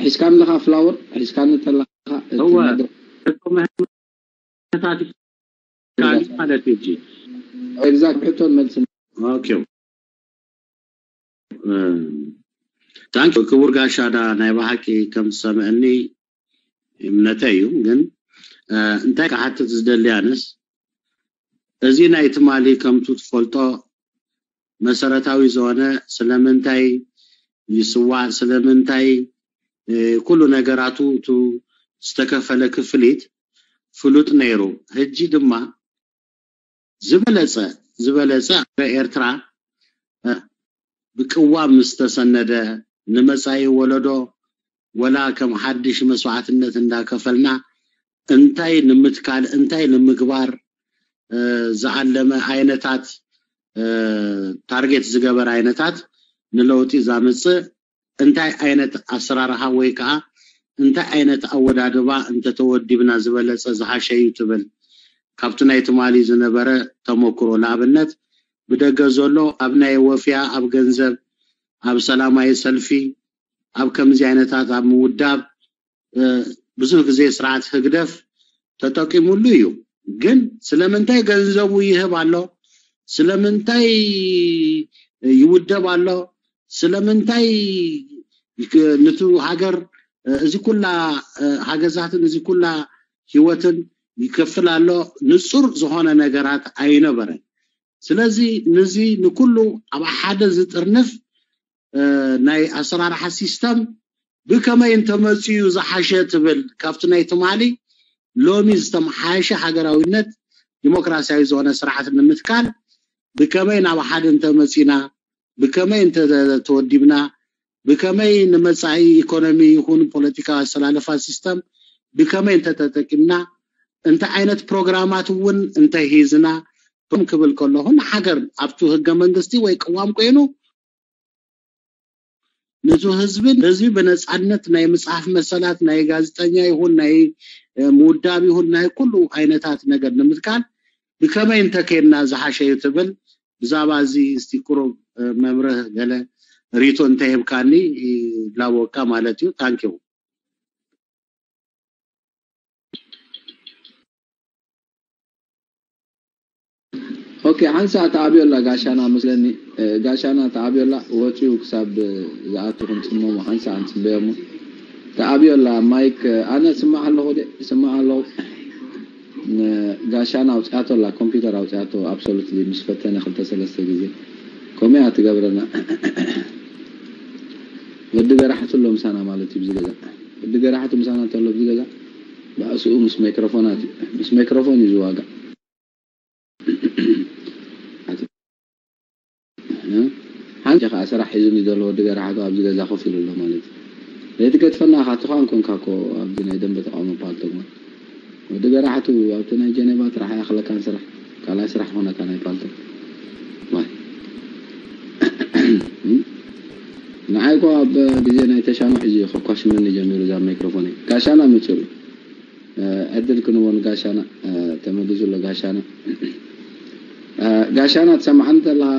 ሒዝካኒ ኣለኻ ፍላወር፣ ሒዝካኒ ተለኻ እቲ እወ። መድረኽ ሕቶ መህመታት ይካል ማለት እዩ። ኤግዛክት ሕቶን መልስን። ኦኬ። ታንክ ክቡር ጋሻ ዳ ናይ ብሓቂ ከም ዝሰምዐኒ እምነተ እዩ። ግን እንታይ ክሓትት ዝደሊ ኣነስ፣ እዚ ናይ ትማሊ ከምቱ ትፈልጦ መሰረታዊ ዝኾነ ስለምንታይ ይስዋእ፣ ስለምንታይ ኩሉ ነገራቱ እቲ ዝተከፈለ ክፍሊት ፍሉጥ ነይሩ። ሕጂ ድማ ዝበለጸ ዝበለጸ ኣብ ኤርትራ ብቅዋም ዝተሰነደ ንመጻኢ ወለዶ ወላ ከም ሓድሽ መስዋዕትነት እንዳከፈልና እንታይ ንምትካል እንታይ ንምግባር ዝዓለመ ዓይነታት ታርጌት ዝገበር ዓይነታት ንለውጢ ዛምፅእ እንታይ ዓይነት ኣሰራርሓ ወይ ከዓ እንታይ ዓይነት ኣወዳድባ እንተተወዲብና ዝበለፀ ዝሓሸ እዩ ትብል? ካብቲ ናይ ትማሊ ዝነበረ ተመክሮ ንኣብነት ብደገ ዘሎ ኣብ ናይ ወፍያ ኣብ ገንዘብ ኣብ ሰላማዊ ሰልፊ ኣብ ከምዚ ዓይነታት ኣብ ምውዳብ ብዙሕ ግዜ ስርዓት ህግደፍ ተጠቂሙሉ እዩ። ግን ስለምንታይ ገንዘቡ ይህብ ኣሎ? ስለምንታይ ይውደብ ኣሎ? ስለምንታይ ንቱ ሃገር እዚ ኩላ ሃገዛትን እዚ ኩላ ህይወትን ይከፍል ኣሎ? ንጹር ዝኾነ ነገራት ኣይነበረን። ስለዚ ንዚ ንኩሉ ኣብ ሓደ ዝጥርንፍ ናይ ኣሰራርሓ ሲስተም ብከመይ እንተመፅኡ ዝሓሸ ትብል ካብቲ ናይ ትማሊ ሎሚ ዝተመሓየሸ ሃገራዊነት ዲሞክራሲያዊ ዝኾነ ስርዓት ንምትካል ብከመይ ናብ ሓደ እንተመፂና ብከመይ እንተተወዲብና ብከመይ ንመፃኢ ኢኮኖሚ ይኹን ፖለቲካዊ ኣሰላልፋ ሲስተም ብከመይ እንተተጠቂምና እንታይ ዓይነት ፕሮግራማት እውን እንተሂዝና ከም ክብል ከለኹ ንሃገር ኣብቱ ህገ መንግስቲ ወይ ቅዋም ኮይኑ ነቲ ህዝብን ህዝቢ ብነፃነት ናይ ምፅሓፍ መሰላት ናይ ጋዜጠኛ ይኹን ናይ ምውዳብ ይኹን ናይ ኩሉ ዓይነታት ነገር ንምትካል ብከመይ እንተከይድና ዝሓሸ እዩ ትብል ብዛባ እዚ እስቲ ቁሩብ መምርህ ገለ ሪቶ እንተሂብካኒ ላወካ ማለት እዩ። ታንኪው። ኦኬ ሓንሳ ተኣብዮላ ጋሻና መስለኒ ጋሻና ተኣብዮላ ወፂኡ ክሳብ ዝኣቱ ክንፅመሞ ሓንሳ ንፅበዮሞ ተኣብዮላ ማይክ ኣነ ስማዕ ኣለኹ ስማዕ ኣለኹ ጋሻና ኣውፅኣቶላ ኮምፒውተር ኣውፅኣቶ ኣብሶሉት ምስ ፈተነ ክልተ ሰለስተ ግዜ ከምያ ትገብረና ወዲ ገራሕቱ ኣሎ ምሳና ማለት እዩ ብዝገዛ ወዲ ገራሕቱ ምሳና እንተሎ ብዝገዛ ባእስኡ ምስ ማይክሮፎናት ምስ ማይክሮፎን እዩ ዝዋጋእ ሓንቲ ከዓ ስራሕ ሒዙኒ ዘሎ ወዲ ገራሕቱ ኣብዚ ገዛ ኮፍ ኢሉ ኣሎ ማለት እዩ ለይቲ ገጥፈና ካትኻ እንኮንካ ኮ ኣብዚ ናይ ደንበ ተቃውሞ ፓልቶግማ ወዲ ገራሕቱ ኣብቲ ናይ ጀኔቫ ጥራሕ ኣይኣኽለካን ስራሕ ካልኣይ ስራሕ ኾነካ ናይ ፓልቶግ ንዓይ ኮ ኣብ ግዜ ናይ ተሻኖ ሒዙ ከኳሽመኒ ጀሚሩ እዛ ማይክሮፎን ጋሻና ምፅሩ ዕድል ክንቦ ንጋሻና ተመሊሱ ኣሎ ጋሻና ጋሻና ትሰምዓኒ ተለኻ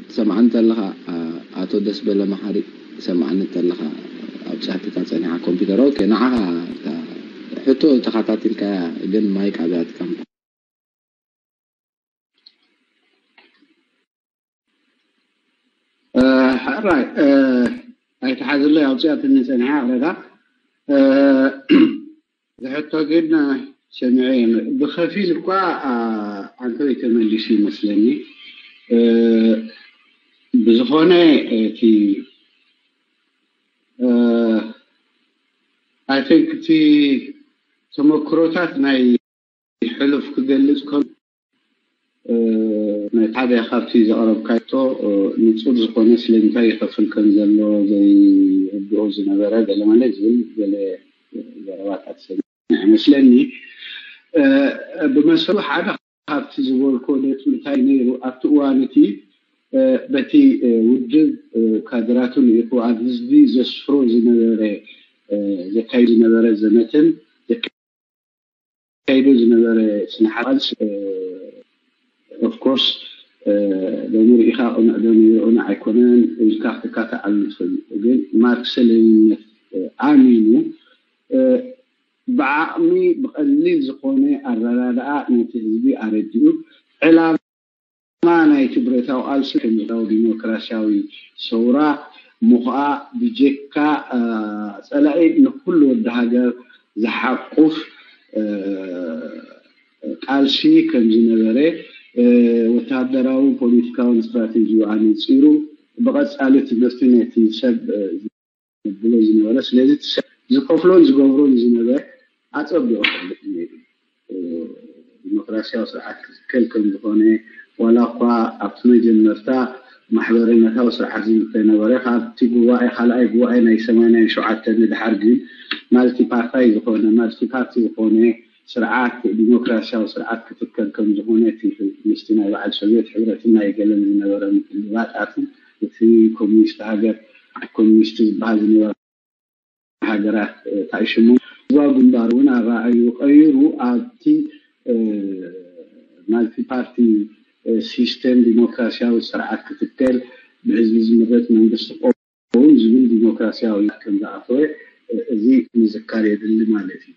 ትሰምዓኒ ተለኻ ኣቶ ደስ በለ መሓሪ ትሰምዓኒ ተለኻ ኣብ ጫትካ ፀኒሓ ኮምፒውተር ኦኬ ንዓኻ ሕቶ ተኸታቲልካያ ግን ማይክ ኣብያትካ ሕራይ ኣይተሓዝለይ ኣውፅኣትኒ ፀኒሓ ኣረዳ ዝሕቶ ግን ሰሚዐ ብኸፊል እኳ ዓንተወይ ተመሊሱ ይመስለኒ ብዝኾነ እቲ I think እቲ ተመክሮታት ናይ ሕሉፍ ክገልፅ ከሎ ናይ ሓደ ካብቲ ዘቕረብካቶ ንፁር ዝኾነ ስለምንታይ ይኸፍል ከም ዘሎ ዘይርድኦ ዝነበረ ገለ ማለት ዝብል ገለ ዘረባታት ሰሚዐ ይመስለኒ ብመሰሉ ሓደ ካብቲ ዝበልኮ ነጥቢ እንታይ ነይሩ ኣብቲ እዋን እቲ በቲ ውድብ ካድራቱ ልኢኹ ኣብ ህዝቢ ዘስፍሮ ዝነበረ ዘካይድ ዝነበረ ዘመትን ዘካይዶ ዝነበረ ስነ ሓባልስ ኦፍኮርስ ሎሚ ርኢኻ ቅኑዕ ዶ ነይሩ ቅኑዕ ኣይኮነን ኢልካ ክትካታዓሉ ትኽእል። ግን ማርክሰ ሌኒንነት ኣሚኑ ብዓቕሚ ብቐሊል ዝኾነ ኣረዳድኣ ነቲ ህዝቢ ኣረዲኡ ዕላማ ናይቲ ብረታዊ ቃልሲ ከም ዲሞክራሲያዊ ሰውራ ምዃ ብጀካ ጸላኢ ንኩሉ ወዲ ሃገር ዝሓቁፍ ቃልሲ ከም ዝነበረ ወተሃደራዊ ፖለቲካውን ስትራቴጂ ኣነፂሩ ብቐፃሊ ትምህርቲ ነቲ ሰብ ብሎ ዝነበረ ስለዚ ዝከፍሎን ዝገብሮን ዝነበረ ኣፀቢቑ ፈልጥ ነይሩ። ዲሞክራሲያዊ ስርዓት ክትከል ከም ዝኾነ ዋላ እኳ ኣብቲ መጀመርታ ማሕበርነታዊ ስርዓት ዝተነበረ ካብቲ ጉባኤ ካልኣይ ጉባኤ ናይ ሰማንያን ሸውዓተን ንድሓር ግን ማልቲፓርታይ ዝኾነ ማልቲፓርቲ ዝኾነ ስርዓት ዲሞክራሲያዊ ስርዓት ክትከል ከም ዝኾነ እቲ ምስቲ ናይ በዓል ሶቪየት ሕብረትን ናይ ገለን ዝነበረ ምትልባጣትን እቲ ኮሚኒስት ሃገር ኮሚኒስት ዝበሃል ዝነበረ ሃገራት ታይሽሙ ህዝባዊ ግንባር እውን ኣራእዩ ቀይሩ ኣብቲ ማልቲፓርቲ ሲስተም ዲሞክራሲያዊ ስርዓት ክትከል ብህዝቢ ዝምረጥ መንግስቲ ክኸውን ዝብል ዲሞክራሲያዊ ከም ዝኣተወ እዚ ምዝካር የድሊ ማለት እዩ።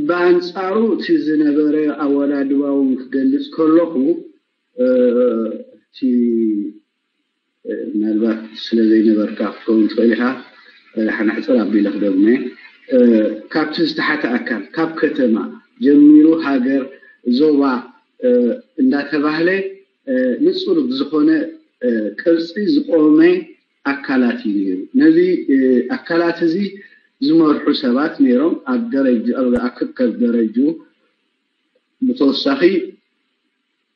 ብኣንፃሩ እቲ ዝነበረ ኣወዳድባ እውን ክገልፅ ከለኹ እቲ ምናልባት ስለ ዘይነበርካ ክትከውን ትኽእል ኢኻ ሓናሕፅር ኣቢለ ክደግሞ ካብቲ ዝተሓተ ኣካል ካብ ከተማ ጀሚሩ ሃገር ዞባ እንዳተባህለ ንፁር ብዝኾነ ቅርፂ ዝቆመ ኣካላት እዩ ነይሩ። ነዚ ኣካላት እዚ ዝመርሑ ሰባት ነይሮም ኣብ ደረጃ ኣብ ክከብ ደረጁ ብተወሳኺ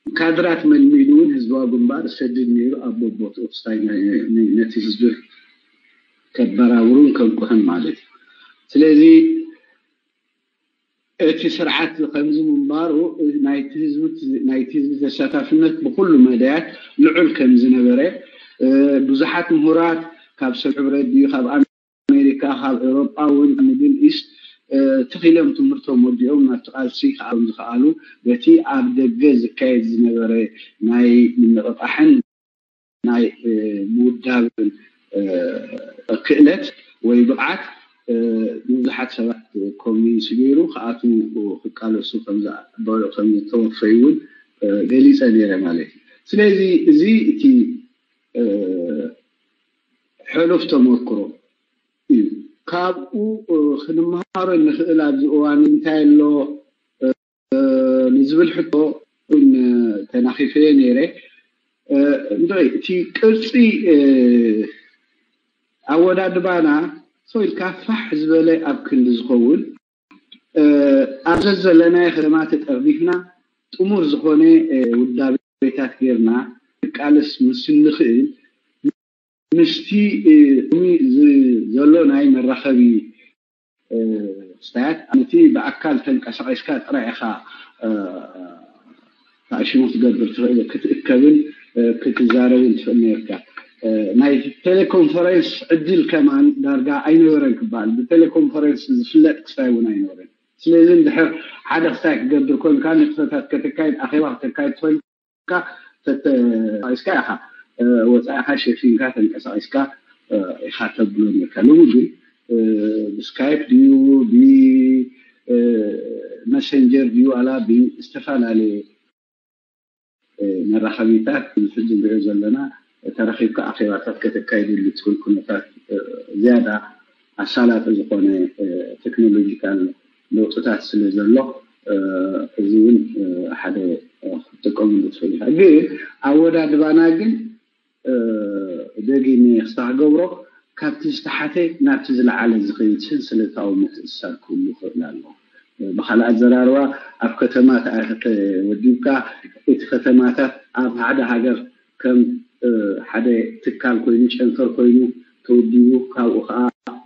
ካድራት መልሚሉ እውን ህዝባዊ ግንባር ዝሰድድ ነይሩ ኣብ በቦትኡ ክስታይ ነቲ ህዝቢ ከበራብሩን ከንቅሑን ማለት እዩ። ስለዚ እቲ ስርዓት ከምዚ ምንባሩ ናይቲ ህዝቢ ተሳታፍነት ብኩሉ መዳያት ልዑል ከም ዝነበረ ብዙሓት ምሁራት ካብ ሰብ ሕብረት ድዩ ካብ ኣሜሪካ ካብ ኤውሮጳ እውን ሚድል ኢስት ትኺሎም ትምህርቶም ወዲኦም ናብቲ ቃልሲ ክኣም ዝኸኣሉ በቲ ኣብ ደገ ዝካየድ ዝነበረ ናይ ምንቕቃሕን ናይ ምውዳብን ክእለት ወይ ብቕዓት ንብዙሓት ሰባት ኮንቪንስ ገይሩ ክኣትዉ ክቃለሱ ከምዝተወፈዩ እውን ገሊፀ ነይረ ማለት እዩ። ስለዚ እዚ እቲ ሕሉፍ ተመክሮ እዩ። ካብኡ ክንመሃሮ ንኽእል ኣብዚ እዋን እንታይ ኣሎ ንዝብል ሕቶ እውን ተናኺፈየ ነይረ። እንድዒ እቲ ቅርፂ ኣወዳድባና ሰው ኢልካ ፋሕ ዝበለ ኣብ ክንዲ ዝኸውን ኣብ ዘዘለናዮ ከተማ ተጠርኒፍና ጥሙር ዝኾነ ውዳቤታት ጌርና ክቃለስ ምስ እንኽእል ምስቲ ሎሚ ዘሎ ናይ መራኸቢ ክስታያት ነቲ ብኣካል ተንቀሳቒስካ ጥራይ ኢኻ ታእሽሙ ክትገብር ትኽእል ክትእከብን ክትዛረብን ትኽእል ነርካ። ናይ ቴሌኮንፈረንስ ዕድል ከማን ዳርጋ ኣይነበረን ክበሃል ብቴሌኮንፈረንስ ዝፍለጥ ክስታይ እውን ኣይነበረን። ስለዚ እንድሕር ሓደ ክስታይ ክትገብር ኮንካ ንጥፈታት ከተካይድ ኣኼባ ከተካይድ ኮንካ ተተንቀሳቒስካ ኢኻ ወፃኢኻ ሸፊንካ ተንቀሳቒስካ ኢኻ ተብሎ ነርካ። ሎሚ ግን ብስካይፕ ድዩ ብመሰንጀር ድዩ ዋላ ብዝተፈላለየ መራኸቢታት ሕጂ ንሪኦ ዘለና ተረኺብካ ኣኼባታት ከተካይደሉ ትኽእል ኩነታት ዝያዳ ኣሳላጢ ዝኾነ ቴክኖሎጂካል ለውጥታት ስለ ዘሎ እዚ እውን ሓደ ክትጥቀመሉ ትኽእል ኢኻ። ግን ኣወዳድባና ግን ደጊመ ክስታ ክገብሮ ካብቲ ዝተሓተ ናብቲ ዝለዓለ ዝኸይድ ሰንሰለታዊ ምትእስሳር ክህሉ ይኽእል ኣሎ። ብኻልእ ኣዘራርባ ኣብ ከተማ ተወዲብካ እቲ ከተማታት ኣብ ሓደ ሃገር ከም ሓደ ትካል ኮይኑ ጨንፈር ኮይኑ ተወዲቡ ካብኡ ከዓ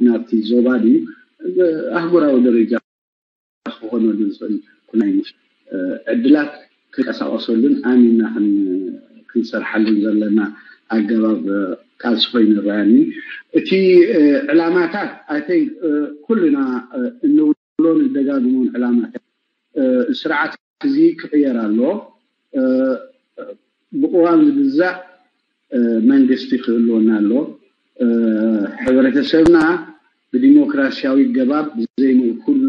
ናብቲ ዞባ ድዩ ኣህጉራዊ ደረጃ ክኾነሉ ዝኽእል ኩናይ ዕድላት ክንቀሳቀሰሉን ኣሚና ክንሰርሓሉን ዘለና ኣገባብ ቃልሲ ኮይኑ ይረኣኒ። እቲ ዕላማታት I think ኩልና እንብሎ ንደጋግሞን ዕላማታት ስርዓት እዚ ክቕየር ኣሎ። ብቅዋም ዝግዛእ መንግስቲ ክህልወና ኣሎ። ሕብረተሰብና ብዲሞክራሲያዊ ገባብ ዘይምእኩል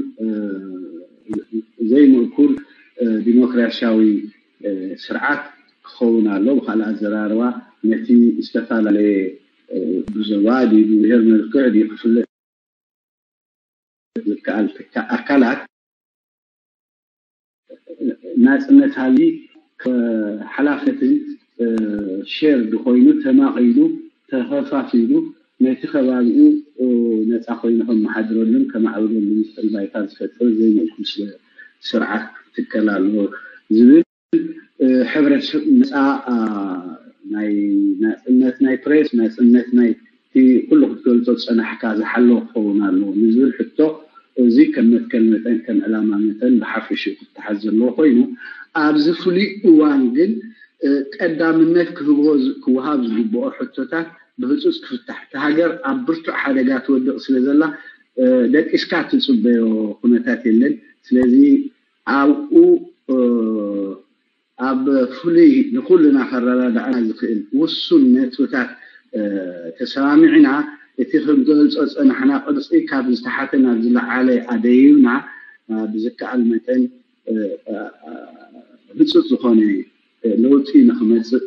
ዘይምእኩል ዲሞክራሲያዊ ስርዓት ክኸውን ኣሎ። ብካልእ ኣዘራርባ ነቲ ዝተፈላለየ ብዞባ ድዩ ብብሄር መልክዕ ድዩ ክፍለጥ ዝከኣል ኣካላት ናፅነት ሃቢ ሓላፍነትን ሼር ኮይኑ ተማቒሉ ተኸፋፊሉ ነቲ ከባቢኡ ነፃ ኮይኑ ከመሓድረሉን ከማዕብለሉን ዝኽእል ባይታ ዝፈጥር ዘይምእኩል ስርዓት ክትከል ኣለዎ ዝብል ሕብረተሰብ ነፃ ናይ ናፅነት ናይ ፕሬስ ናፅነት ናይ እቲ ኩሉ ክትገልፆ ዝፀናሕካ ዝሓለወ ክኸውን ኣለዎ ንዝብል ሕቶ እዚ ከም መትከል መጠን ከም ዕላማ መጠን ብሓፈሽኡ ክተሓዝ ዘለዎ ኮይኑ ኣብዚ ፍሉይ እዋን ግን ቀዳምነት ክህቦ ክወሃብ ዝግብኦ ሕቶታት ብህፁፅ ክፍታሕ እታ ሃገር ኣብ ብርቱዕ ሓደጋ ትወድቕ ስለ ዘላ ደቂስካ ትፅበዮ ኩነታት የለን። ስለዚ ኣብኡ ኣብ ፍሉይ ንኩልና ከረዳድኣና ዝኽእል ውሱን ነጥብታት ተሰማሚዕና እቲ ክንገልፆ ዝፀናሕና ቅርፂ ካብ ዝተሓተ ናብ ዝለዓለ ኣደይብና ብዝከኣል መጠን ህፁፅ ዝኾነ ለውጢ ንክመፅእ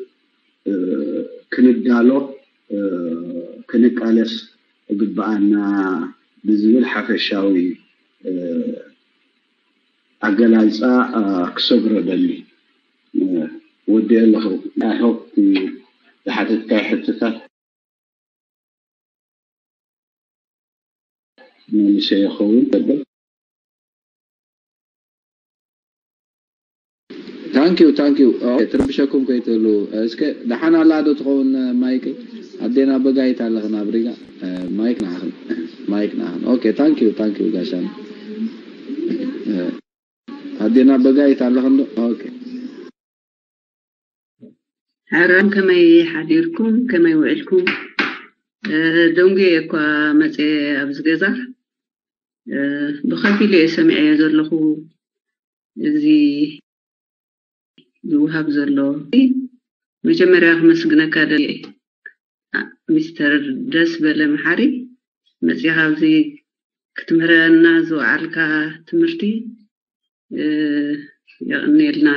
ክንዳሎ ክንቃለስ ይግበኣና ብዝብል ሓፈሻዊ ኣገላልፃ ክሰግሮ ደሊ ወዲ ኣለኹ። I hope ዝሓተትካዮ ሕቶታት መሊሰ ይኸውን። ታንኪዩ ታንኪዩ ትርብሸኩም ከይትህሉ እስከ ደሓን ኣላ ዶ ትኸውን ማይክ ኣዴና በጋይት ኣለኽን ኣብ ሪጋ ማይክ ንዓኽን ማይክ ንዓኽን ኦኬ ታንኪዩ ታንኪዩ ጋሻን ኣዴና በጋይት ኣለኽን ዶ ኦኬ ሕራም ከመይ ሓዲርኩም ከመይ ውዕልኩም ደንጉየ እኳ መፅየ ኣብዚ ገዛ ብኸፊል እየ ሰሚዐዮ ዘለኹ እዚ ዝወሃብ ዘሎ መጀመርያ ክመስግነካ ደልየ ሚስተር ደስ በለ መሓሪ መፂኻ ኣብዚ ክትምህረና ዝወዓልካ ትምህርቲ የቕንየልና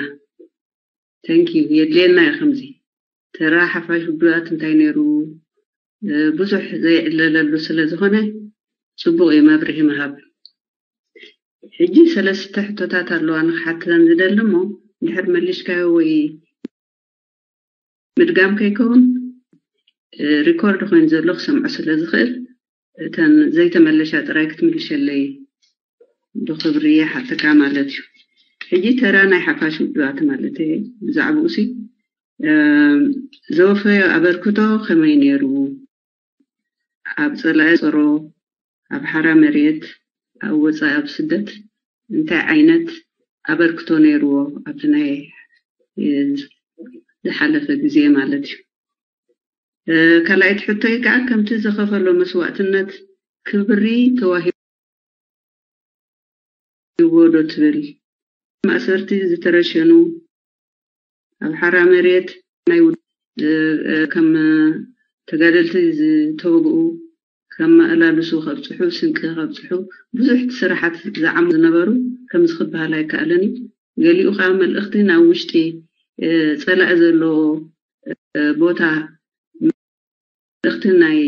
thank you የድልየና እዩ ከምዚ ተራ ሓፋሽ ውዱባት እንታይ ነይሩ ብዙሕ ዘይዕለለሉ ስለ ዝኾነ ፅቡቕ እዩ መብርሂ ምሃብ ሕጂ ሰለስተ ሕቶታት ኣለዋ ንክሓትተን ዝደሊ እሞ እንድሕር መሊሽካዮ ወይ ምድጋም ከይከውን ሪኮርድ ኮይኑ ዘሎ ክሰምዖ ስለ ዝኽእል እተን ዘይተመለሻ ጥራይ ክትምልሸለይ ብክብሪ ይሓተካ ማለት እዩ ሕጂ ተራ ናይ ሓፋሽ ውድባት ማለት ብዛዕባኡ ሲ ዘወፈዮ ኣበርክቶ ከመይ ነይሩ ኣብ ፀላኢ ፀሮ ኣብ ሓራ መሬት ኣብ ወፃኢ ኣብ ስደት እንታይ ዓይነት ኣበርክቶ ነይርዎ ኣብቲ ናይ ዝሓለፈ ግዜ ማለት እዩ ካልኣይቲ ሕቶይ ከዓ ከምቲ ዝኸፈሎ መስዋእትነት ክብሪ ተዋሂ ይዎ ዶ ትብል ማእሰርቲ ዝተረሸኑ ኣብ ሓራ መሬት ናይ ከም ተጋደልቲ ዝተወግኡ ከም መእላልሱ ከብፅሑ ስንቂ ከብፅሑ ብዙሕ ስራሓት ዝዓሙ ዝነበሩ ከምዚ ክበሃል ኣይከኣልን እዩ ገሊኡ ከዓ መልእኽቲ ናብ ውሽጢ ፀላኢ ዘለዎ ቦታ መልእኽቲ ናይ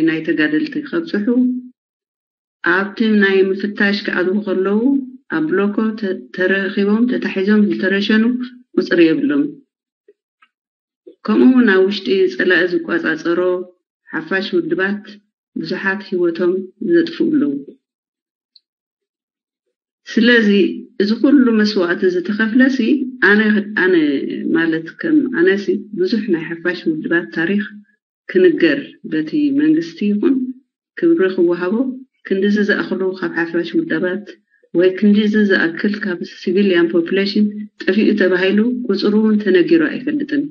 ናይ ተጋደልቲ ከብፅሑ ኣብቲ ናይ ምፍታሽ ክኣትዉ ከለዉ ኣብ ብሎኮ ተረኺቦም ተታሒዞም ዝተረሸኑ ቁፅሪ የብሎም ከምኡ እውን ኣብ ውሽጢ ፀላኢ ዝቆፃፀሮ ሓፋሽ ውድባት ብዙሓት ህይወቶም ዘጥፍኡ ኣለዉ ስለዚ እዚ ኩሉ መስዋእቲ ዝተኸፍለ ሲ ኣነ ኣነ ማለት ከም ኣነ ሲ ብዙሕ ናይ ሓፋሽ ውድባት ታሪኽ ክንገር በቲ መንግስቲ ይኹን ክብሪ ክወሃቦ ክንድዚ ዝኣኽሉ ካብ ሓፋሽ ውዳባት ወይ ክንድዚ ዝኣክል ካብ ሲቪልያን ፖፕሌሽን ጠፊኡ ተባሂሉ ቁፅሩ እውን ተነጊሩ ኣይፈልጥን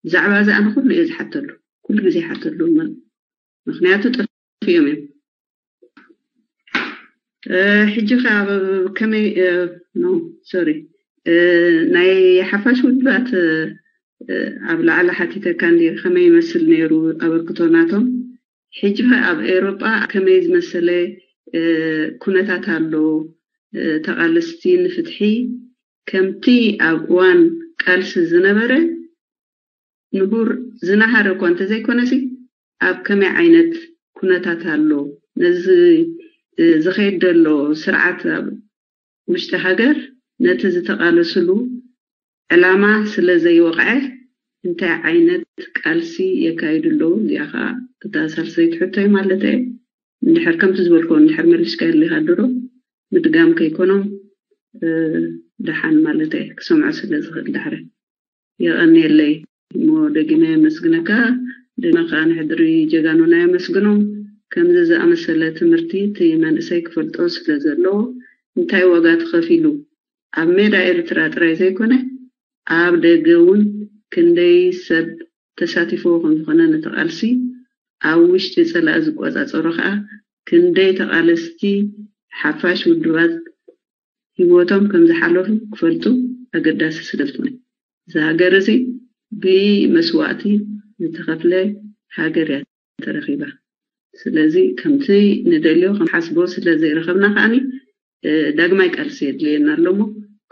ብዛዕባ እዚ ኣነ ኩሉ እየ ዝሓተሉ ኩሉ ግዜ ይሓተሉ ምክንያቱ ጠፊኦም እዮም ሕጂ ከ ኣብ ከመይ ኖ ሶሪ ናይ ሓፋሽ ውድባት ኣብ ላዕሊ ሓቲተካ እንዲ ከመይ ይመስል ነይሩ ኣበርክቶ ናቶም? ሕጂ ከ ኣብ ኤውሮጳ ከመይ ዝመሰለ ኩነታት ኣሎ? ተቓለስቲ ንፍትሒ ከምቲ ኣብ እዋን ቃልሲ ዝነበረ ንቡር ዝነሃረ እኳ እንተዘይኮነሲ ኣብ ከመይ ዓይነት ኩነታት ኣሎ? ነዚ ዝኸይድ ዘሎ ስርዓት ኣብ ውሽጢ ሃገር ነቲ ዝተቓለስሉ ዕላማ ስለ ዘይወቕዐ እንታይ ዓይነት ቃልሲ የካይዱ ኣለዉ? እዚኣ ከዓ እታ ሳልሰይቲ ሕቶይ ማለት እየ። እንድሕር ከምቲ ዝበልክዎ እንድሕር መሊስካ የድልየካ ድሮ ምድጋም ከይኮኖም ደሓን ማለት እየ ክሰምዖ ስለ ዝኽእል ዳሕረ። የቐንየለይ እሞ ደጊመ የመስግነካ። ድማ ከዓ ንሕድሪ ጀጋኑና የመስግኖም። ከምዚ ዝኣመሰለ ትምህርቲ እቲ መንእሰይ ክፈልጦ ስለ ዘለዎ እንታይ ዋጋ ተኸፊሉ ኣብ ሜዳ ኤርትራ ጥራይ ዘይኮነ ኣብ ደገ እውን ክንደይ ሰብ ተሳቲፍዎ ከምዝኾነ ነቲ ቃልሲ ኣብ ውሽጢ ጸላኢ ዝቆጻጸሮ ከዓ ክንደይ ተቓለስቲ ሓፋሽ ውድባት ህይወቶም ከም ዝሓለፉ ክፈልጡ ኣገዳሲ ስለ ዝኾነ፣ እዚ ሃገር እዚ ብመስዋእቲ ዝተኸፍለ ሃገር እያ ተረኺባ። ስለዚ ከምቲ ንደልዮ ክንሓስቦ ስለ ዘይረኸብና ከዓኒ ዳግማይ ቃልሲ የድልየና ኣሎ እሞ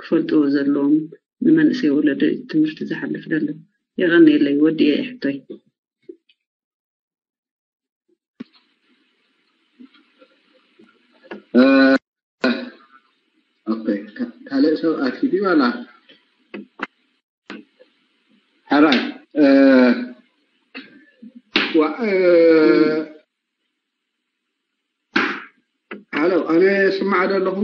ክፈልጥዎ ዘለዎም ንመንእሰይ ወለዶ ትምህርቲ ዝሓልፍ ዘሎ። የቐንየለይ ወዲኤ ሕቶይ። ካልእ ሰብ ኣትዩ ዋላ ሓራይ? ሃሎ፣ ኣነ ስማዕ ዶ ኣለኹ?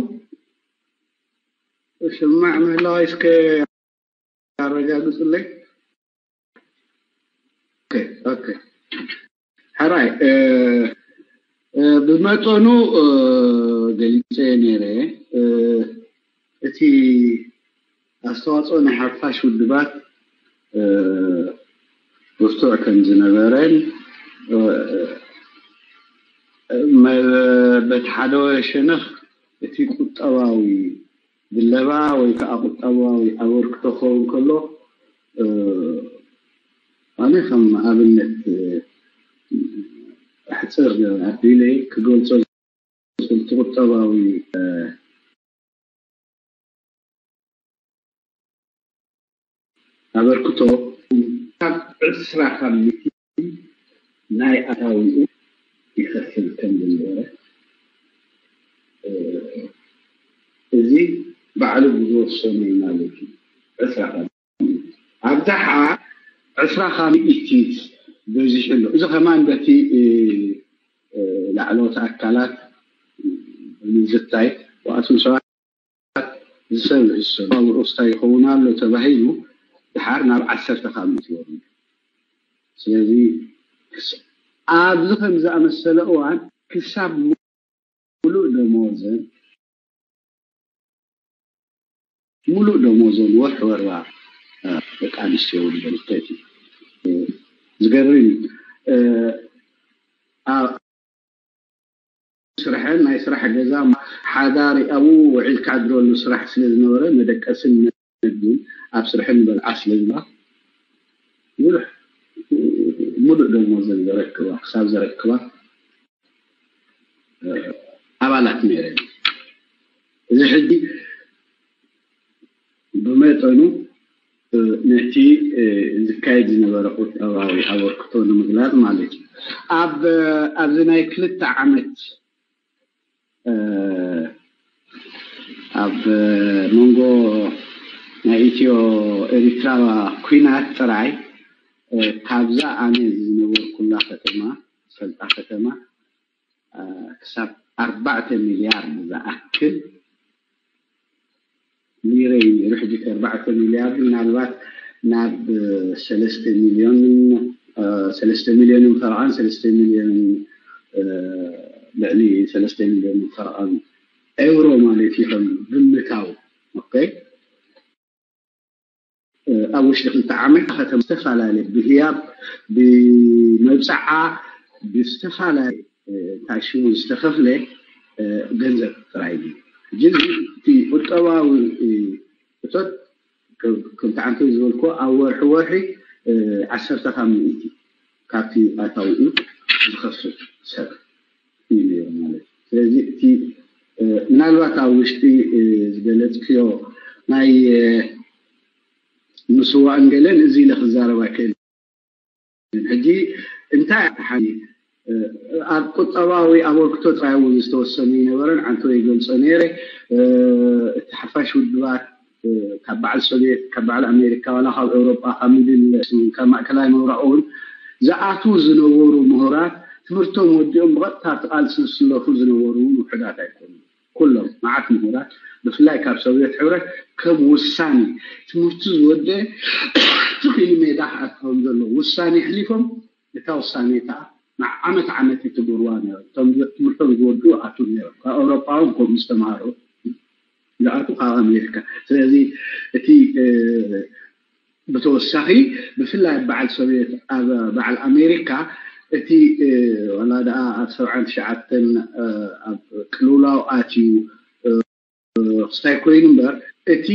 ስማዕ ምህላዋይ እስከ ኣረጋግጹለይ። ኦኬ፣ ኦኬ። ሕራይ፣ ብመጠኑ ገሊጸ ነይረ። እቲ ኣስተዋፅኦ ናይ ሓፋሽ ውድባት ብርቱዕ ከም ዝነበረን በቲ ሓደ ሸነኽ እቲ ቁጠባዊ ድለባ ወይ ከዓ ቁጠባዊ ኣበርክቶ ክኸውን ከሎ ኣነ ከም ኣብነት ሕፅር ኣቢለ ክገልፆ ዝኽእል ቁጠባዊ ኣበርክቶ ካብ ዕስራ ካብ ሚእቲ ናይ ኣታዊኡ ይኸፍል ከም ዝነበረ እዚ ባዕሉ ብዝወሰነ ማለት እዩ። ዕስራ ካብ ኣብዝሓ ዕስራ ካብ ሚእቲ በዚሑ ኣሎ። እዚ ከማን በቲ ላዕለዎት ኣካላት ንምዝታይ ብኣቶም ሰባት ዝሰብእ ዝሰብእ ውዑስታ ይኸውን ኣሎ ተባሂሉ ድሓር ናብ ዓሰርተ ካብ ሚእቲ ወሪዱ። ስለዚ ኣብዚ ከም ዝኣመሰለ እዋን ክሳብ ሙሉእ ደሞዘን ሙሉእ ደሞዘን ወርሒ ወርዋ ደቂ ኣንስትዮ ውልደን ክተእቲ ዝገርም እዩ። ስርሐን ናይ ስራሕ ገዛ ሓዳር ኣብኡ ውዒልካ ኣድረሉ ስራሕ ስለ ዝነበረ መደቀስን መግብን ኣብ ስርሐን በልዓ ስለ ዝብላ ብዙሕ ሙሉእ ደሞዘን ዘረክባ ክሳብ ዘረክባ ኣባላት ነይረን። እዚ ሕጂ ብመጠኑ ነቲ ዝካየድ ዝነበረ ቁጠባዊ ኣበርክቶ ንምግላጽ ማለት እዩ። ኣብ ኣብዚ ናይ ክልተ ዓመት ኣብ መንጎ ናይ ኢትዮ ኤሪትራ ኩናት ጥራይ ካብዛ ኣነ ዝነበርኩላ ከተማ ሰልጣ ከተማ ክሳብ ኣርባዕተ ሚልያርድ ዝኣክል ሊረ እዩ ነይሩ። ሕጂ እቲ ኣርባዕተ ሚልያርድ ምናልባት ናብ ሰለስተ ሚልዮን ሰለስተ ሚልዮንን ፈረቓን ሰለስተ ሚልዮን ልዕሊ ሰለስተ ሚልዮን ፈረቓን ኤውሮ ማለት እዩ ከም ግምታዊ። ኦኬ ኣብ ውሽጢ ክልተ ዓመት ከተማ ዝተፈላለየ ብህያብ ብመብፅዓ ብዝተፈላለየ ታሽሙ ዝተኸፍለ ገንዘብ ጥራይ እዩ። ሕጂ እቲ ቁጠባዊ እቶት ከምቲ ዓንተይ ዝበልኩ ኣብ ወርሒ ወርሒ ዓሰርተ ካብ ሚእቲ ካብቲ ኣታዊኡ ዝኸፍል ሰብ እዩ ነይሩ ማለት እዩ። ስለዚ እቲ ምናልባት ኣብ ውሽጢ ዝገለፅክዮ ናይ ምስዋእን ገለን እዚ ኢለ ክዛረብ ኣይክእል። ሕጂ እንታይ ሓ ኣብ ቁጠባዊ ኣበርክቶ ጥራይ እውን ዝተወሰነ ይነበረን ዓንቶ ይገልጾ ነይረ። እቲ ሓፋሽ ውድባት ካብ በዓል ሶቪየት፣ ካብ በዓል ኣሜሪካ፣ ዋላ ካብ ኤውሮጳ፣ ካብ ሚድል ኢስት፣ ካብ ማእከላይ ምብራቕ እውን ዝኣትዉ ዝነበሩ ምሁራት ትምህርቶም ወዲኦም ብቐጥታ ኣብቲ ቃልሲ ዝስለፉ ዝነበሩ እውን ውሑዳት ኣይኮኑን። ኩሎም መዓት ምሁራት ብፍላይ ካብ ሶቪየት ሕብረት ከም ውሳኔ ትምህርቱ ዝወደ ትኽኢሉ ሜዳ ክኣትዎም ዘለዎ ውሳኔ ኣሕሊፎም እታ ውሳኔ ከዓ ዓመት ዓመት ይትግብርዋ ነይሮም። እቶም ትምህርቶም ዝወድኡ ኣትው ነይሮም። ካብ ኣውሮጳ እውን ከምኡ ዝተምሃሩ ዝኣትው ካብ ኣሜሪካ። ስለዚ እቲ ብተወሳኺ ብፍላይ በዓል ሶቪየት ኣብ በዓል ኣሜሪካ እቲ ዋላ ደኣ ኣብ ሰብዓን ትሽዓተን ኣብ ቅልውላው ኣትዩ ክስታይ ኮይኑ እምበር እቲ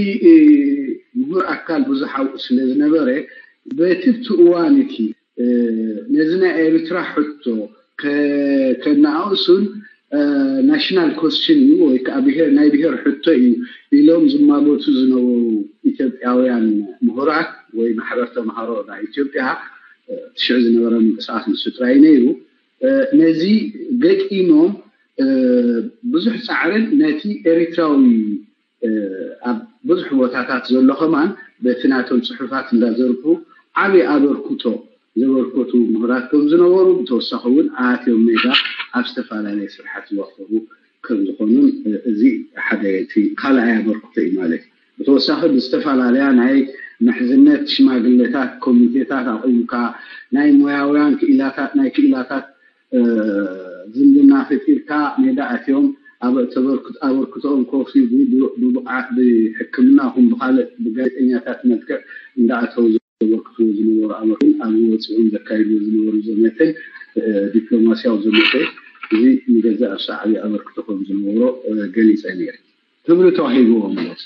ምሁር ኣካል ብዙሕ ኣብኡ ስለ ዝነበረ በቲ እቲ እዋን እቲ ነዚ ናይ ኤርትራ ሕቶ ከናኣእሱን ናሽናል ኮስችን እዩ ወይ ከዓ ብሄር ናይ ብሄር ሕቶ እዩ ኢሎም ዝማጎቱ ዝነበሩ ኢትዮጵያውያን ምሁራት ወይ ማሕበር ተምሃሮ ናይ ኢትዮጵያ ትሽዕ ዝነበረ ምንቅስቃስ ንሱ ጥራይ ነይሩ። ነዚ ገጢሞም ብዙሕ ፃዕርን ነቲ ኤሪትራዊ ኣብ ብዙሕ ቦታታት ዘሎ ከማን በቲ ናቶም ፅሑፋት እንዳዘርጉ ዓብዪ ኣበርክቶ ዘበርከቱ ምሁራት ከም ዝነበሩ ብተወሳኺ እውን ኣትዮም ሜዳ ኣብ ዝተፈላለየ ስርሓት ዝወፈሩ ከም ዝኾኑን እዚ ሓደ እቲ ካልኣይ ኣበርክቶ እዩ ማለት እዩ። ብተወሳኺ ብዝተፈላለያ ናይ ምሕዝነት ሽማግሌታት ኮሚቴታት ኣቑምካ ናይ ሞያውያን ክኢላታት ናይ ክኢላታት ዝምድና ፈጢርካ ሜዳ ኣትዮም ኣበርክትኦም ከወፍዩ ብብቕዓት ብሕክምና ኹን ብካልእ ብጋዜጠኛታት መልክዕ እንዳኣተው ዘበርክትዎ ዝነበሩ ኣበርክቶን ኣብዚ ወፂኦም ዘካይድዎ ዝነበሩ ዘመተን ዲፕሎማሲያዊ ዘመተ እዚ ንገዛእ ርእሱ ዓብዪ ኣበርክቶ ከም ዝነበሮ ገሊፀ ነይረ። ክብሪ ተዋሂብዎም ማለት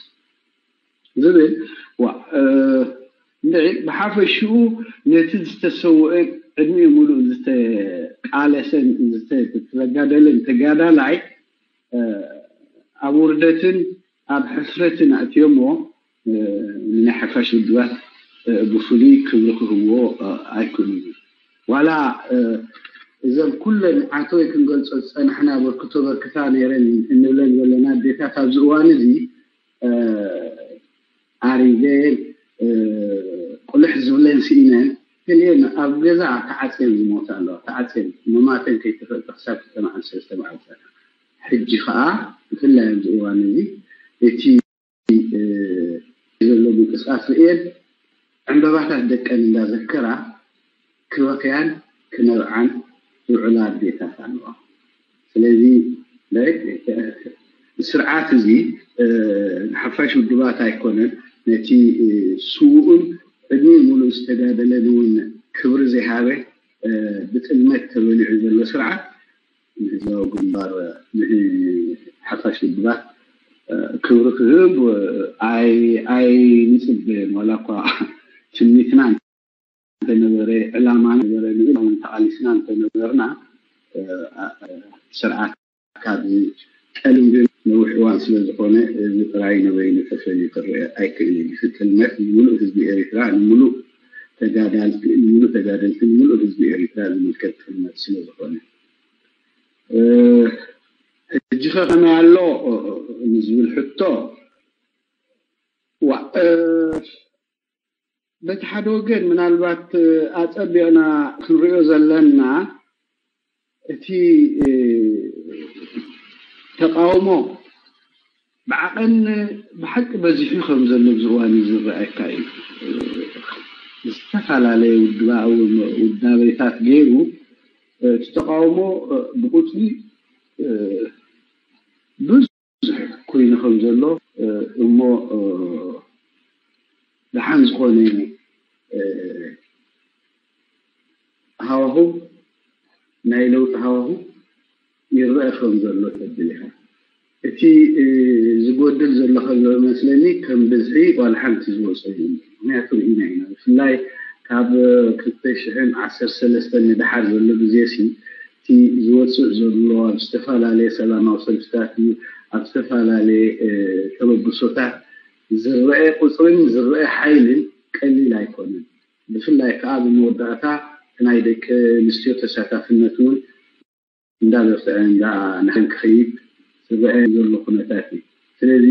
ዝብል ዋ እንድዒ ብሓፈሽኡ ነቲ ዝተሰውአን ዕድሚኡ ሙሉእ ዝተቃለሰን ዝተጋደለን ተጋዳላይ ኣብ ውርደትን ኣብ ሕፍረትን ኣእትዮሞ ንናይ ሓፋሽ ውድባት ብፍሉይ ክብሪ ክህብዎ ኣይክእሉን። ዋላ እዘን ኩለን ዓንተወይ ክንገልፆ ዝፀናሕና በርክቶ በርክታ ነይረን እንብለን ዘለና ኣዴታት ኣብዚ እዋን እዚ ኣሪገን ቁልሕ ዝብለን ስኢነን ገሊአን ኣብ ገዛ ተዓፅየን ዝሞታ ኣለዋ። ተዓፅየን መማተን ከይተፈልጠ ክሳብ ክልተ መዓልቲ ሰለስተ መዓልቲ። ሕጂ ከዓ ብፍላይ ኣብዚ እዋን እዚ እቲ ዘሎ ምንቅስቃስ ርእየን ዕንበባታት ደቀን እንዳዘከራ ክበኽያን ክነብዓን ዝውዕላ ኣዴታት ኣለዋ። ስለዚ ስርዓት እዚ ንሓፋሽ ውድባት ኣይኮነን ነቲ ስዉእን ዕድሚኡ ሙሉእ ዝተጋደለን እውን ክብሪ ዘይሃበ ብጥልመት ተበሊዑ ዘሎ ስርዓት ንህዝባዊ ግንባር ንሓፋሽ ውድባት ክብሪ ክህብ ኣይንፅበን። ዋላ እኳ ትምኒትና እንተነበረ ዕላማ ነበረ ንብል እውን ተቃሊስና እንተነበርና ስርዓት ካብ ጠልም ግን ነዊሕ እዋን ስለ ዝኾነ እዚ ጥራይ ንበይኑ ተፈልዩ ክረአ ኣይክእልን እዩ። ጥልመት ንምሉእ ህዝቢ ኤሪትራ ንምሉእ ተጋዳልቲ ንምሉእ ተጋደልቲ ንምሉእ ህዝቢ ኤሪትራ ዝምልከት ጥልመት ስለ ዝኾነ ሕጂ ከ ከመይ ኣሎ ንዝብል ሕቶ ዋ በቲ ሓደ ወገን ምናልባት ኣጸቢቕና ክንሪኦ ዘለና እቲ ተቃውሞ ብዓቐን ብሓቂ በዚሑ ከም ዘሎ ኣብዚ እዋን ዝረኣየካ እዩ። ዝተፈላለየ ውድባዊ ውዳበታት ገይሩ እቲ ተቃውሞ ብቁፅሪ ብዙሕ ኮይኑ ከም ዘሎ እሞ ደሓን ዝኾነ ሃዋሁ ናይ ለውጢ ሃዋሁ ይረአ ከም ዘሎ ተብል ኢኻ። እቲ ዝጎድል ዘሎ ከሎ መስለኒ ከም ብዝሒ ዋላ ሓንቲ ዝወፀ እዩ። ምክንያቱ ርኢና ኢና። ብፍላይ ካብ ክልተ ሽሕን ዓሰርተ ሰለስተን ንደሓር ዘሎ ግዜ ሲ እቲ ዝወፅእ ዘሎ ኣብ ዝተፈላለየ ሰላማዊ ሰልፍታት እዩ፣ ኣብ ዝተፈላለየ ተበግሶታት ዝረአ ቁፅርን ዝረአ ሓይልን ቀሊል ኣይኮነን። ብፍላይ ከዓ ብመወዳእታ ናይ ደቂ ኣንስትዮ ተሳታፍነት እውን እንዳበርትዐ እንዳናሕን ክኸይድ ዝረአ ዘሎ ኩነታት እዩ። ስለዚ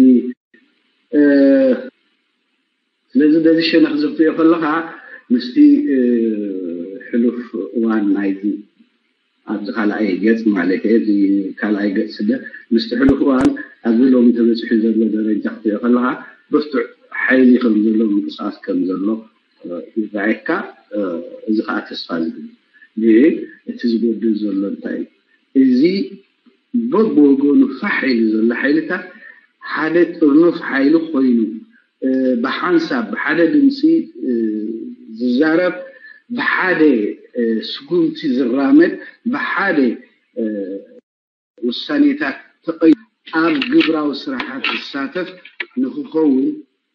ስለዚ በዚ ሸነኽ እዚ ክትሪኦ ከለኻ ምስቲ ሕሉፍ እዋን ናይዚ ኣብዚ ካልኣይ ገፅ ማለት እዚ ካልኣይ ገፅ ስለ ምስቲ ሕሉፍ እዋን ኣብዚ ሎሚ ተበፂሑ ዘሎ ደረጃ ክትሪኦ ከለኻ ብርቱዕ ሓይሊ ከም ዘሎ ምንቅስቃስ ከም ዘሎ ይረኣየካ። እዚ ከዓ ተስፋ ዝብል ግን እቲ ዝጎድል ዘሎ እንታይ እዩ? እዚ በብወገኑ ፋሕ ኢሉ ዘሎ ሓይልታት ሓደ ጥርኑፍ ሓይሊ ኮይኑ ብሓንሳብ ብሓደ ድምፂ ዝዛረብ ብሓደ ስጉምቲ ዝራመድ ብሓደ ውሳኔታት ተቐይ ኣብ ግብራዊ ስራሓት ዝሳተፍ ንክኸውን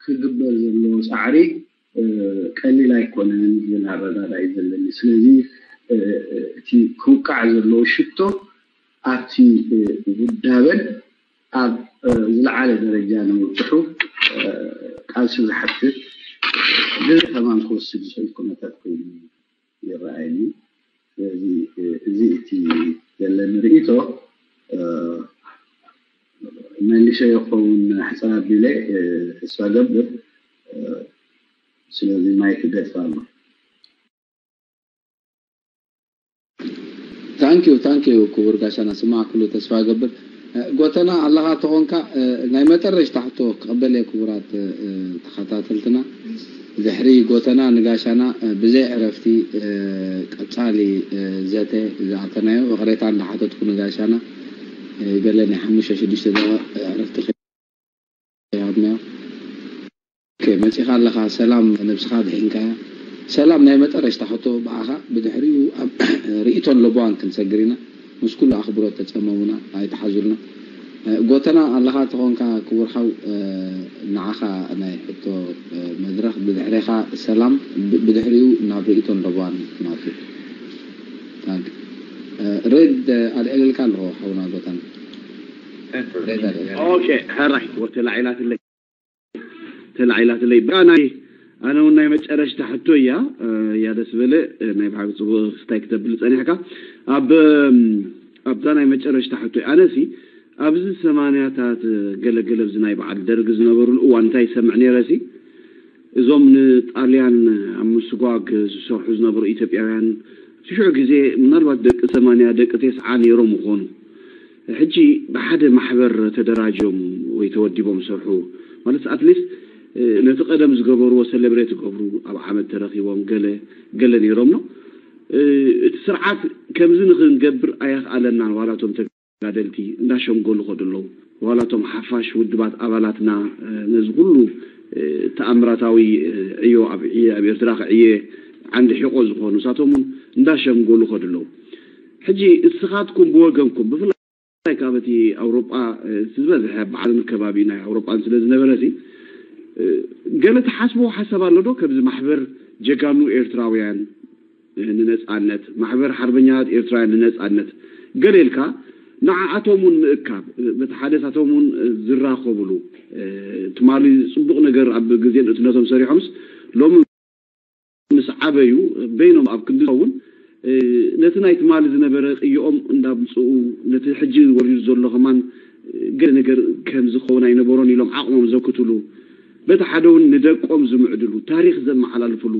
ክግበር ዘለዎ ፃዕሪ ቀሊል ኣይኮነን ዝብል ኣረዳድኣ እዩ ዘለኒ። ስለዚ እቲ ክውቃዕ ዘለዎ ሽቶ ኣብቲ ውዳበን ኣብ ዝለዓለ ደረጃ ንምብፅሑ ቃልሲ ዝሓትት ግዜ ከማን ክወስድ ዝኽእል ኩነታት ኮይኑ ይረኣየኒ። ስለዚ እዚ እቲ ዘለኒ ርእይቶ። መሊሰ ይኸውን ሕፅር ኣቢለ ተስፋ ገብር። ስለዚ ማይክ ገድፋ ኣሎ። ታንኪዩ ታንኪዩ ክቡር ጋሻና ስማዕ ክሉ ተስፋ ገብር። ጎተና ኣለኻ ተኾንካ ናይ መጠረሽታ ሕቶ ክቕበል እየ ክቡራት ተኸታተልትና። ድሕሪ ጎተና ንጋሻና ብዘይ ዕረፍቲ ቀጻሊ ዘተ ዝኣተናዮ እቕሬታ እንዳሓተትኩ ንጋሻና ገለ ናይ ሓሙሽተ ሽዱሽተ ደቂቕ ዕረፍቲ ከይሃብናዮ። ኦኬ መጺኻ ኣለኻ ሰላም ነብስኻ ድሒንካያ። ሰላም ናይ መጠረሽታ ሕቶ ብኣኻ ብድሕሪኡ ኣብ ርእይቶን ለበዋን ክንሰግር ኢና። ምስ ኩሉ ኣኽብሮት ተጸመሙና ኣይትሓዙልና። ጎተና ኣለኻ ተኾንካ ክቡር ሓው ንዓኻ ናይ ሕቶ መድረኽ ብድሕሬኻ ሰላም ብድሕሪኡ ናብ ርእይቶን ለበዋን ናቱ። ሬድ ኣልዕልልካ ኣለኹ ሓውና ጎተና። ኦኬ ሕራይ ወተላዒላትለይ ተላዒላትለይ ብኣ ናይ ኣነ እውን ናይ መጨረሽታ ሕቶ እያ እያ ደስ በለ ናይ ብሓቂ ፅቡቅ ስታይ ክተብል ፀኒሕካ ኣብ ኣብዛ ናይ መጨረሽታ ሕቶ ኣነሲ ኣብዚ ሰማንያታት ገለገለ ኣብዚ ናይ በዓል ደርግ ዝነበሩሉ እዋን እንታይ ይሰምዕ ነይረ ሲ እዞም ንጣልያን ኣብ ምስጓግ ዝሰርሑ ዝነበሩ ኢትዮጵያውያን ሽዑ ግዜ ምናልባት ደቂ ሰማንያ ደቂ ቴስዓ ነይሮም ይኾኑ ሕጂ ብሓደ ማሕበር ተደራጅዮም ወይ ተወዲቦም ዝሰርሑ ማለት ኣትሊስት ነቲ ቀደም ዝገበርዎ ሰለብሬት ይገብሩ ኣብ ዓመት ተረኪቦም ገለ ገለ ነይሮም ነው እቲ ስርዓት ከምዚ ንክንገብር ኣየኽኣለናን ዋላቶም ተጋደልቲ እንዳሸምገሉ ከዱ ኣለዉ ዋላቶም ሓፋሽ ውድባት ኣባላትና ነዚ ኩሉ ተኣምራታዊ ዕዮ ኣብ ዕየ ኣብ ኤርትራ ክዕየ ዓንዲ ሒቆ ዝኾኑ ንሳቶም እውን እንዳሸምገሉ ከዱ ኣለዉ ሕጂ እስኻትኩም ብወገንኩም ብፍላይ ካብ እቲ ኣውሮጳ ዝበዝሐ ባዕርን ከባቢ ናይ ኣውሮጳን ስለ ዝነበረ ገለ ትሓስብዎ ሓሳብ ኣሎ ዶ? ከምዚ ማሕበር ጀጋኑ ኤርትራውያን ንነጻነት፣ ማሕበር ሓርበኛታት ኤርትራውያን ንነጻነት ገለ ኢልካ ንዓኣቶም እውን ምእካብ በቲ ሓደሳቶም እውን ዝራኸብሉ ትማሊ ጽቡቕ ነገር ኣብ ግዜ ንእስነቶም ሰሪሖምስ ሎሚ ምስ ዓበዩ በይኖም ኣብ ክንዲ ዝኸውን ነቲ ናይ ትማሊ ዝነበረ ቅይኦም እንዳምፅኡ ነቲ ሕጂ ወሪዱ ዘሎ ከማን ገለ ነገር ከም ዝኸውን ኣይነበሮን ኢሎም ዓቕሞም ዘክትሉ በቲ ሓደ እውን ንደቆም ዝምዕድሉ ታሪክ ዘመሓላልፍሉ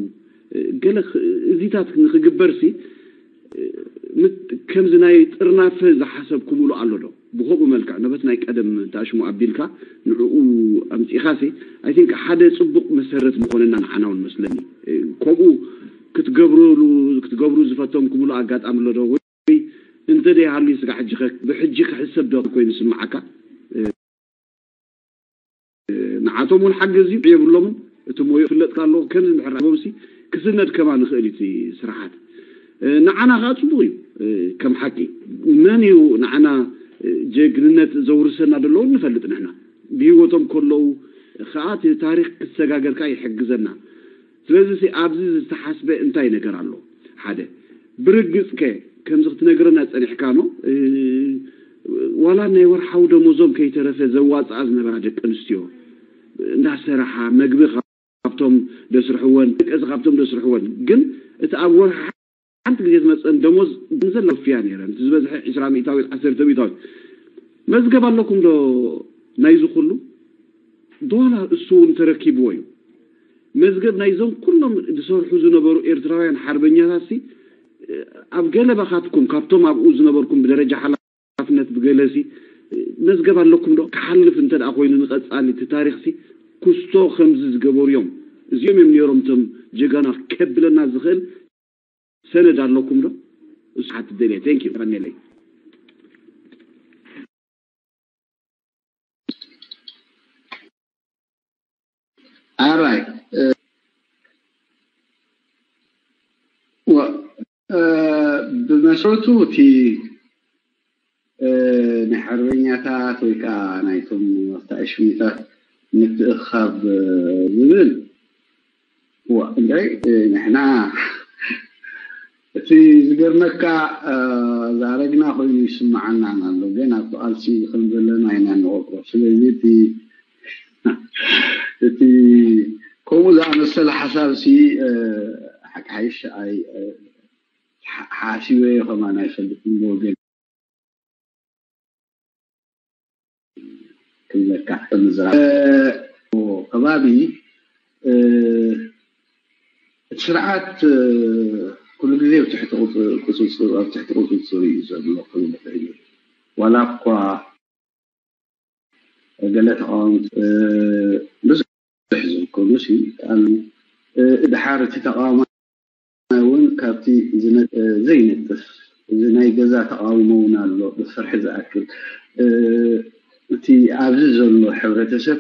ገለ እዚታት ንክግበር ሲ ከምዚ ናይ ጥርናፈ ዝሓሰብኩምሉ ኣሎ ዶ ብከምኡ መልክዕ ነበቲ ናይ ቀደም ታሽሙ ኣቢልካ ንዕኡ ኣምፂእካ ሲ I think ሓደ ፅቡቅ መሰረት ምኮነና ንዓና እውን መስለኒ ከምኡ ክትገብርሉ ክትገብሩ ዝፈተንኩምሉ ኣጋጣሚ ኣሎ ዶ ወይ እንተደይሃሉ ስጋ ሕጂ ብሕጂ ክሕሰብ ዶ ኮይኑ ስምዓካ ንዓቶም እውን ሓገዝ እዩ የብሎምን እቲ ሞዮ ፍለጥካ ኣለዎ ከምዚ እንድሕር ሂቦምሲ ክስነድ ከማ ንኽእል እዩ ስርሓት ንዓና ከዓ ፅቡቅ እዩ ከም ሓቂ መን እዩ ንዓና ጀግንነት ዘውርሰና ዘለዉ ንፈልጥ ንሕና። ብህይወቶም ከለዉ ከዓ እቲ ታሪኽ ክሰጋገር ከዓ ይሕግዘና። ስለዚ ኣብዚ ዝተሓስበ እንታይ ነገር ኣሎ? ሓደ ብርግጽ ከ ከምዚ ክትነግረና ጸኒሕካ ኖ ዋላ ናይ ወርሓዊ ደሞዞም ከይተረፈ ዘዋፅኣ ዝነበራ ደቂ ኣንስትዮ እንዳሰራሓ መግቢ ካብቶም ደስርሕወን ደቀዚ ካብቶም ደስርሕወን ግን እቲ ኣብ ወርሒ ሓንቲ ግዜ ዝመፀን ደሞዝ ዘላ ወፍያ ነይረን። እቲ ዝበዝሐ ዕስራ ሚእታዊት ዓሰርተ ሚእታዊት መዝገብ ኣለኩም ዶ ናይዚ ኩሉ? ዶላ እሱ እውን ተረኪብዎ እዩ። መዝገብ ናይዞም ኩሎም ዝሰርሑ ዝነበሩ ኤርትራውያን ሓርበኛታት ሲ ኣብ ገለ ባኻትኩም ካብቶም ኣብኡ ዝነበርኩም ብደረጃ ሓላፍነት ብገለ ሲ መዝገብ ኣለኩም ዶ? ክሓልፍ እንተ ደኣ ኮይኑ ንቐጻሊ እቲ ታሪኽ ሲ ኩስቶ ከምዚ ዝገበሩ እዮም። እዚኦም እዮም ነይሮም እቶም ጀጋና ከብለና ዝኽእል ሰነድ ኣለኩም ዶ? እሱ ሓት ደልየ። Thank you። ቀኔለይ። ኣራይ ብመሰረቱ እቲ ናይ ሓርበኛታት ወይ ከዓ ናይቶም ኣፍታኣይ ሽሚታት ምትእኻብ ዝብል ዋ እንታይ ንሕና እቲ ዝገርመካ ዛረግና ኮይኑ ይስምዓና ኣሎ ግን ኣብቲ ቃልሲ ከም ዘለና ኢና ንቆጥሮ ስለዚ እቲ እቲ ከምኡ ዝኣመሰለ ሓሳብ ሲ ሓቂ ሓይሽ ኣይ ሓሲበዮ ከማን ኣይፈልጥን ብወገን ክብለካ ምዝራብ ከባቢ እቲ ስርዓት ኩሉ ግዜ ኣብ ትሕቲ ቁፅፅር እዩ ዘሎ ክብል ይኽእል ዋላ እኳ ገለ ተቃወምቲ ብዙሕ ዝኮኑ ድሓር እቲ ተቃውሞ እውን ካብቲ ዘይነጥፍ እዚ ናይ ገዛ ተቃውሞ እውን ኣሎ ብፍርሒ ዝኣክል እቲ ኣብዚ ዘሎ ሕብረተሰብ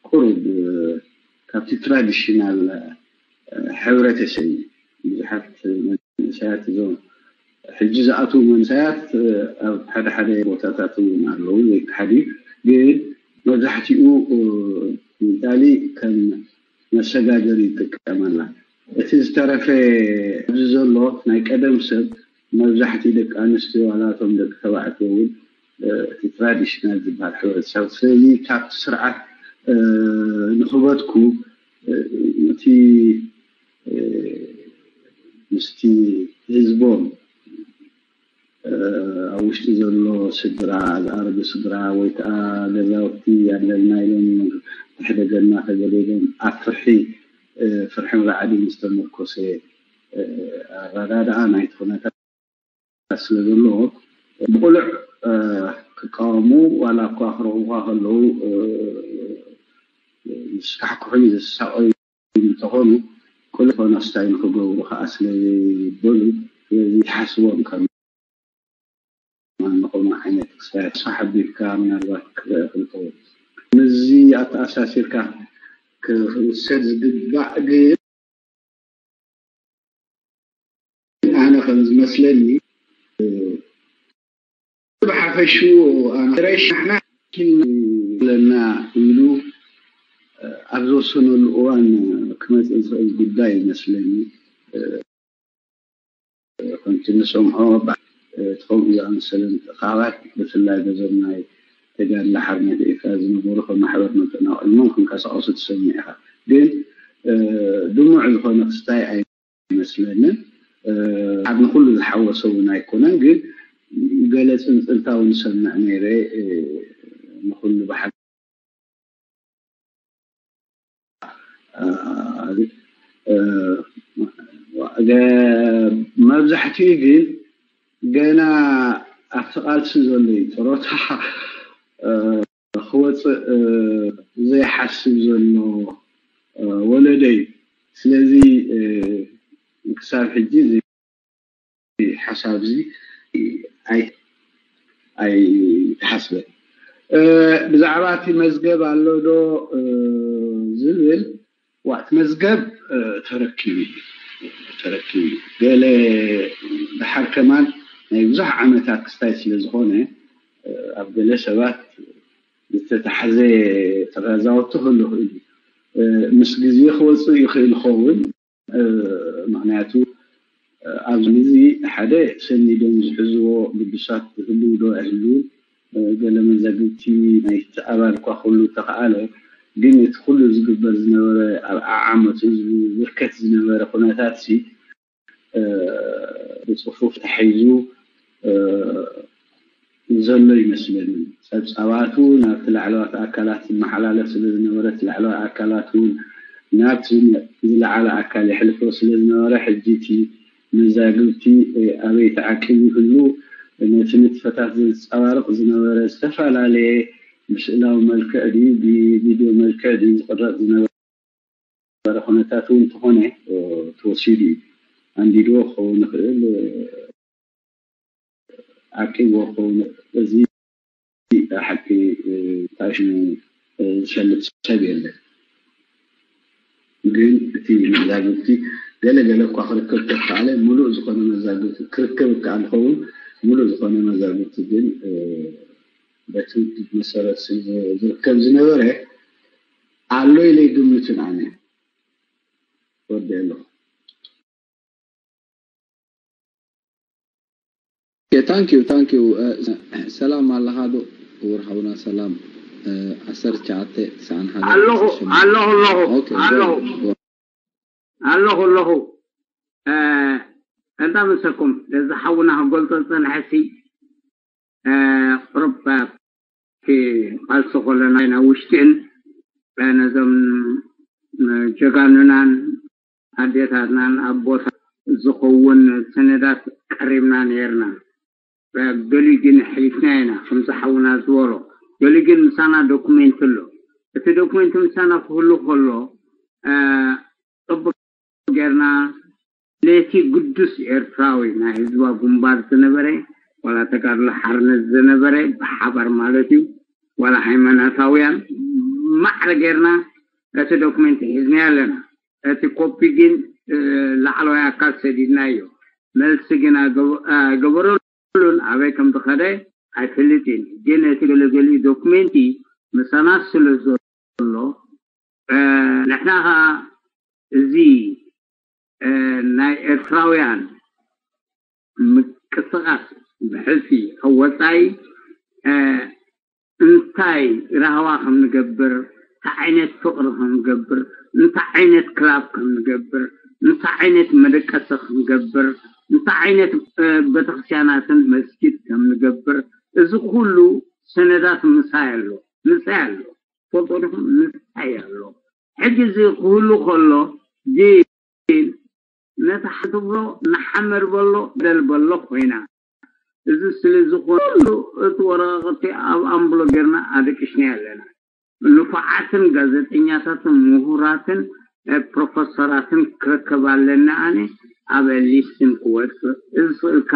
ቁሩብ ካብቲ ትራዲሽናል ሕብረተሰብ ብዙሓት መንእሰያት እዞም ሕጂ ዝኣትዉ መንእሰያት ኣብ ሓደ ሓደ ቦታታት እውን ኣለዉ ዘይከሓድ እዩ ግን መብዛሕትኡ ኢጣሊ ከም መሰጋገሪ ይጥቀመላ እቲ ዝተረፈ ኣብዚ ዘሎ ናይ ቀደም ሰብ መብዛሕትኡ ደቂ ኣንስትዮ ዋላ እቶም ደቂ ተባዕትዮ እውን እቲ ትራዲሽናል ዝበሃል ሕብረተሰብ ስለዚ ካብቲ ስርዓት ንክበትኩ እቲ ምስቲ ህዝቦም ኣብ ውሽጢ ዘሎ ስድራ ዝኣረገ ስድራ ወይ ከዓ ገዛውቲ ኣለና ኢሎም ተሕደገና ከገለ ኢሎም ኣብ ፍርሒ ፍርሕን ራዕድን ዝተመርኮሰ ኣረዳድኣ ናይቲ ኩነታት ስለ ዘለዎ ብቁሉዕ ክቃወሙ ዋላ እኳ ክረኽቡካ ከለዉ ዝስካሕክሑን ዝሳቀዩ እንተኾኑ ቁሉዕ ሆነስታይ ንክገብሩ ከዓ ስለ ዘይበሉ ስለዚ ይሓስቦም ከም ማንቆም ዓይነት ክሳያት ሓቢብካ ምናልባት ክረአ ክልተው ምስዚ ኣተኣሳሲርካ ክውሰድ ዝግባእ ግን ኣነ ከም ዝመስለኒ ብሓፈሽኡ ኣነ ሬሽ ንሕና ኣለና ኢሉ ኣብ ዝወሰነሉ እዋን ክመፅእ ዝኽእል ጉዳይ ይመስለኒ ከምቲ ንሰምዖ ትኸምኡ ዝኣመሰለ ምትእኻባት ብፍላይ በዞም ናይ ተጋድላ ሓርነት ኤርትራ ዝነበሩ ከም ማሕበር መጠናቕልሞም ክንቀሳቐሱ ትሰምዕ ኢኻ ግን ድሙዕ ዝኾነ ክስታይ ኣይመስለንን ሓድ ንኩሉ ዝሓወሰ እውን ኣይኮነን ግን ገለ ፅንፅንታ እውን ሰምዕ ነይረ ንኩሉ ብሓ መብዛሕትኡ ግን ገና ኣብቲ ቃልሲ ዘሎ እዩ ጥሮታ ክወፅእ ዘይሓስብ ዘሎ ወለዶ እዩ ስለዚ ክሳብ ሕጂ ሓሳብ እዚ ኣይተሓስበን ብዛዕባ እቲ መዝገብ ኣሎ ዶ ዝብል ዋእቲ መዝገብ ተረኪቡ ተረኪቡ ገለ ድሓር ከማን ናይ ብዙሕ ዓመታት ክስታይ ስለ ዝኾነ ኣብ ገለ ሰባት ዝተታሕዘ ጥራዛዊ ክህሉ ይኽእል እዩ። ምስ ግዜ ክወፅእ ይኽእል ይኸውን። ምኽንያቱ ኣብዚ እዚ ሓደ ሰኒዶም ዝሕዝዎ ግዱሳት ይህልው ዶ ኣይህልውን፣ ገለ መዛግብቲ ናይቲ ኣባል እኳ ክህሉ ተኸኣለ፣ ግን እቲ ኩሉ ዝግበር ዝነበረ ኣብ ዓዓሞት ህዝቢ ዝብርከት ዝነበረ ኩነታት ሲ ብፅፉፍ ተሒዙ ዘሎ ይመስለኒ። ፀብፃባቱ ናብቲ ላዕለዋት ኣካላት ዝመሓላለፍ ስለ ዝነበረ እቲ ላዕለዋይ ኣካላት እውን ናብቲ ዝለዓለ ኣካል የሕልፎ ስለ ዝነበረ ሕጂ እቲ መዛግብቲ ኣበይ ተዓቂቡ ይህሉ ነቲ ንጥፈታት ዘንፀባርቕ ዝነበረ ዝተፈላለየ ብስእላዊ መልክዕ ድዩ ብቪድዮ መልክዕ ድዩ ዝቕረፅ ዝነበረ ኩነታት እውን እንተኾነ ተወሲዱ እዩ። ኣንዲድዎ ክኸውን ይኽእል፣ ዓቂብዎ ክኸውን ይኽእል። እዚ ሓቂ ታሽሙ ዝፈልጥ ሰብ የለን። ግን እቲ መዛግብቲ ገለ ገለ እኳ ክርከብ ተካኣለ፣ ሙሉእ ዝኾነ መዛግብቲ ክርከብ ይከኣል ይኸውን። ሙሉእ ዝኾነ መዛግብቲ ግን በቲ ውድብ መሰረት ዝርከብ ዝነበረ ኣሎ ኢለ ይግምትን ኣነ። ወዲ ኣለኹ። ታንኪዩ ታንኪዩ። ሰላም ኣለኻ ዶ? ክቡር ሓውና ሰላም። ዓሰርተ ትሽዓተ ትስዓን ሓደ ኣለኹ ኣለኹ ኣለኹ ኦኬ፣ ኣለኹ ጎ- ኣለኹ ኣለኹ። እ፣ እንዳ መሰኩም ነዚ ሓውና ክገልጾ ዝጸንሐሲ፣ እ፣ ቁሩብ ኣብቲ ቃልሲ ከለና ኢና ውሽጥን፣ እ፣ ነዞም፣ እ፣ ጀጋኑናን ኣዴታትናን ኣቦታት ዝኸውን ሰነዳት ቀሪብና ነይርና። ገሊኡ ግን ኣሕሊፍናዮ ኢና፣ ከምዚ ሓውና ዝበሎ። ገሊኡ ግን ምሳና ዶኩሜንት ኣሎ። እቲ ዶኩሜንት ምሳና ክህሉ ከሎ፣ እ፣ ጽቡቕ ጌርና ነቲ ግዱስ ኤርትራዊ ናይ ህዝባዊ ግንባር ዝነበረ፣ ዋላ ተጋድሎ ሓርነት ዝነበረ፣ ብሓባር ማለት እዩ፣ ዋላ ሃይማኖታውያን፣ ማዕረ ጌርና እቲ ዶኩሜንት ሒዝናዮ ኣለና። እቲ ኮፒ ግን፣ እ፣ ላዕለዋይ ኣካል ሰዲድናዮ። መልሲ ግን ኣገበ-፣ ኣይገበረሉን፣ ኣበይ ከም ዝኸደ ኣይፈልጥን። ግን እቲ ገለገሊኡ ዶኩሜንቲ ምሳና ስለ ዘሎ፣ እ፣ ንሕና ኸኣ እዚ፣ እ፣ ናይ ኤርትራውያን ምቅስቃስ ብሕልፊ ካብ ወጻኢ፣ እ፣ እንታይ ራህዋ ከም ንገብር፣ እንታይ ዓይነት ፍቕሪ ከም ንገብር፣ እንታይ ዓይነት ክላብ ከም ንገብር፣ እንታይ ዓይነት መደቀሲ ከም ንገብር፣ እንታይ ዓይነት፣ እ፣ ቤተክርስትያናትን መስጊድ ከም ንገብር፣ እዚ ኩሉ ሰነዳት ምሳይ ኣሎ፣ ምሳይ ኣሎ። ትፈልጦ ዲኹም? ምሳይ ኣሎ። ሕጂ እዚ ክህሉ ከሎ ግን ነቲ ሓንቲ ትብሎ ንሓመድ በሎ፣ ገደል በሎ ኮይና። እዚ ስለ ዝኾነ ኩሉ እቲ ወረቓቕቲ ኣብ ኣምብሎ ጌርና ኣደቂስና ኣለና። ንፉዓትን ጋዜጠኛታትን ምሁራትን፣ እ፣ ፕሮፈሰራትን ክረከብ ኣለና ኣነ ኣብ ሊስትን ክወጽእ። እዚ ስእልካ፣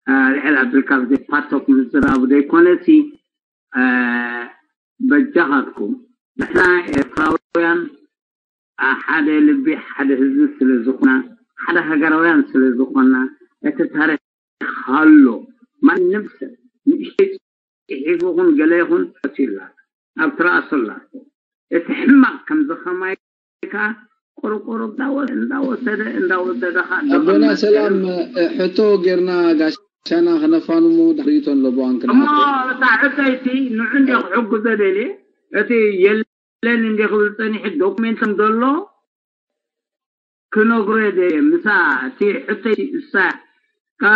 እ፣ ልዕል ኣቢልካ ብዘይ ፓቶክ ምዝራብ ዘይኮነሲ፣ እ፣ በጃኻትኩም ንሕና ኤርትራውያን ኣ፣ ሓደ ልቢ ሓደ ህዝቢ ስለ ዝኾና፣ ሓደ ሃገራውያን ስለ ዝኾና፣ እቲ ታሪኽ ኣሎ። ማንም ሰብ ንእሽተይ ጽሒፉ ይኹን ገለ ይኹን ኣትዩላ፣ ኣብ ትርኣሱ ኣላ። እቲ ሕማቕ ከምዚ ከማይ ከኣ ቆርቆሮ እንዳወ-፣ እንዳወሰደ እንዳወሰደ ከኣ ኣቦና ደቐመጠ። ሰላም፣ እ፣ ሕቶ ጌርና ጋሻና ክነፋንሞ ዳሕሪቶ ኣለቦ እሞ ኣንክናቶ እታ ሕቶይቲ ንዑ እንዲ ክሕግዞ ደልየ፣ እቲ የለን እንዲ ክብል ጸኒሑ ዶክሜንት ከም ዘሎ ክነግሮ እየ ደልየ። ምሳ እቲ ሕቶይቲ እሳ፣ እ፣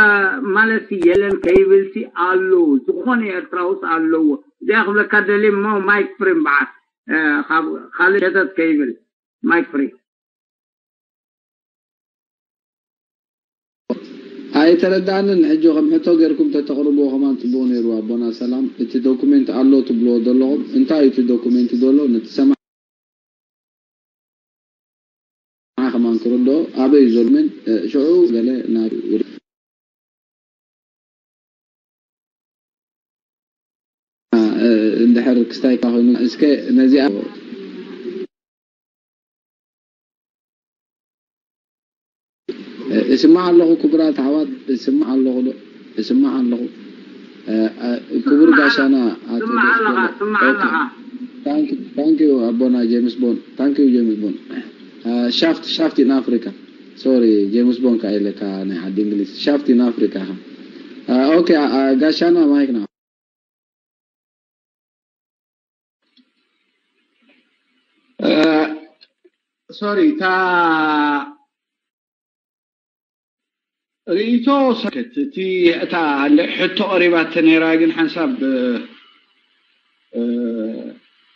ማለት የለን ከይብልሲ ኣሎ፣ ዝኾነ ኤርትራውስ ኣለዎ። እዚኣ ክብለካ ደልየ እሞ ማይክ ፍሪ እምበዓር፣ እ፣ ካብ ካልእ ሸተት ከይብል ማይክ ፍሪ። ኣይተረዳእንን። ሕጂ ከም ሕቶ ጌርኩም ተተቕርብዎ ከማን ጽቡቕ ነይሩ። ኣቦና ሰላም፣ እቲ ዶኩሜንት ኣሎ ትብልዎ ዘለኹም፣ እንታይ እዩ እቲ ዶኩሜንት ዘሎ? ነቲ ሰማዕ ከማን ክርድኦ፣ ኣበይ እዩ ዘሎ? ምን፣ እ፣ ሽዑ ገለ ናብ እ፣ እንድሕር ክስታይካ ኮይኑ፣ እስከ ነዚኣ፣ እ፣ እስማዕ ኣለኹ ክቡራት ኣሕዋት፣ እስማዕ ኣለኹ ዶ? እስማዕ ኣለኹ። ክቡር ጋሻና ኣቶ ስማዕ ኣለኻ፣ ስማዕ ኣለኻ። ታንክ ዩ ኣቦና ጀምስ ቦን፣ ታንክ ዩ ጀምስ ቦን። ሻፍት ሻፍት ኢን ኣፍሪካ። ሶሪ፣ ጀምስ ቦን ከ ኢለካ፣ ናይ ዓዲ እንግሊዝ። ሻፍት ኢን ኣፍሪካ ኢኻ። ኦኬ፣ ጋሻና ማይክና። ሶሪ፣ እታ ርእይቶ ሰከት እቲ እታ ሕቶ ቀሪባተ ነይራ፣ ግን ሓንሳብ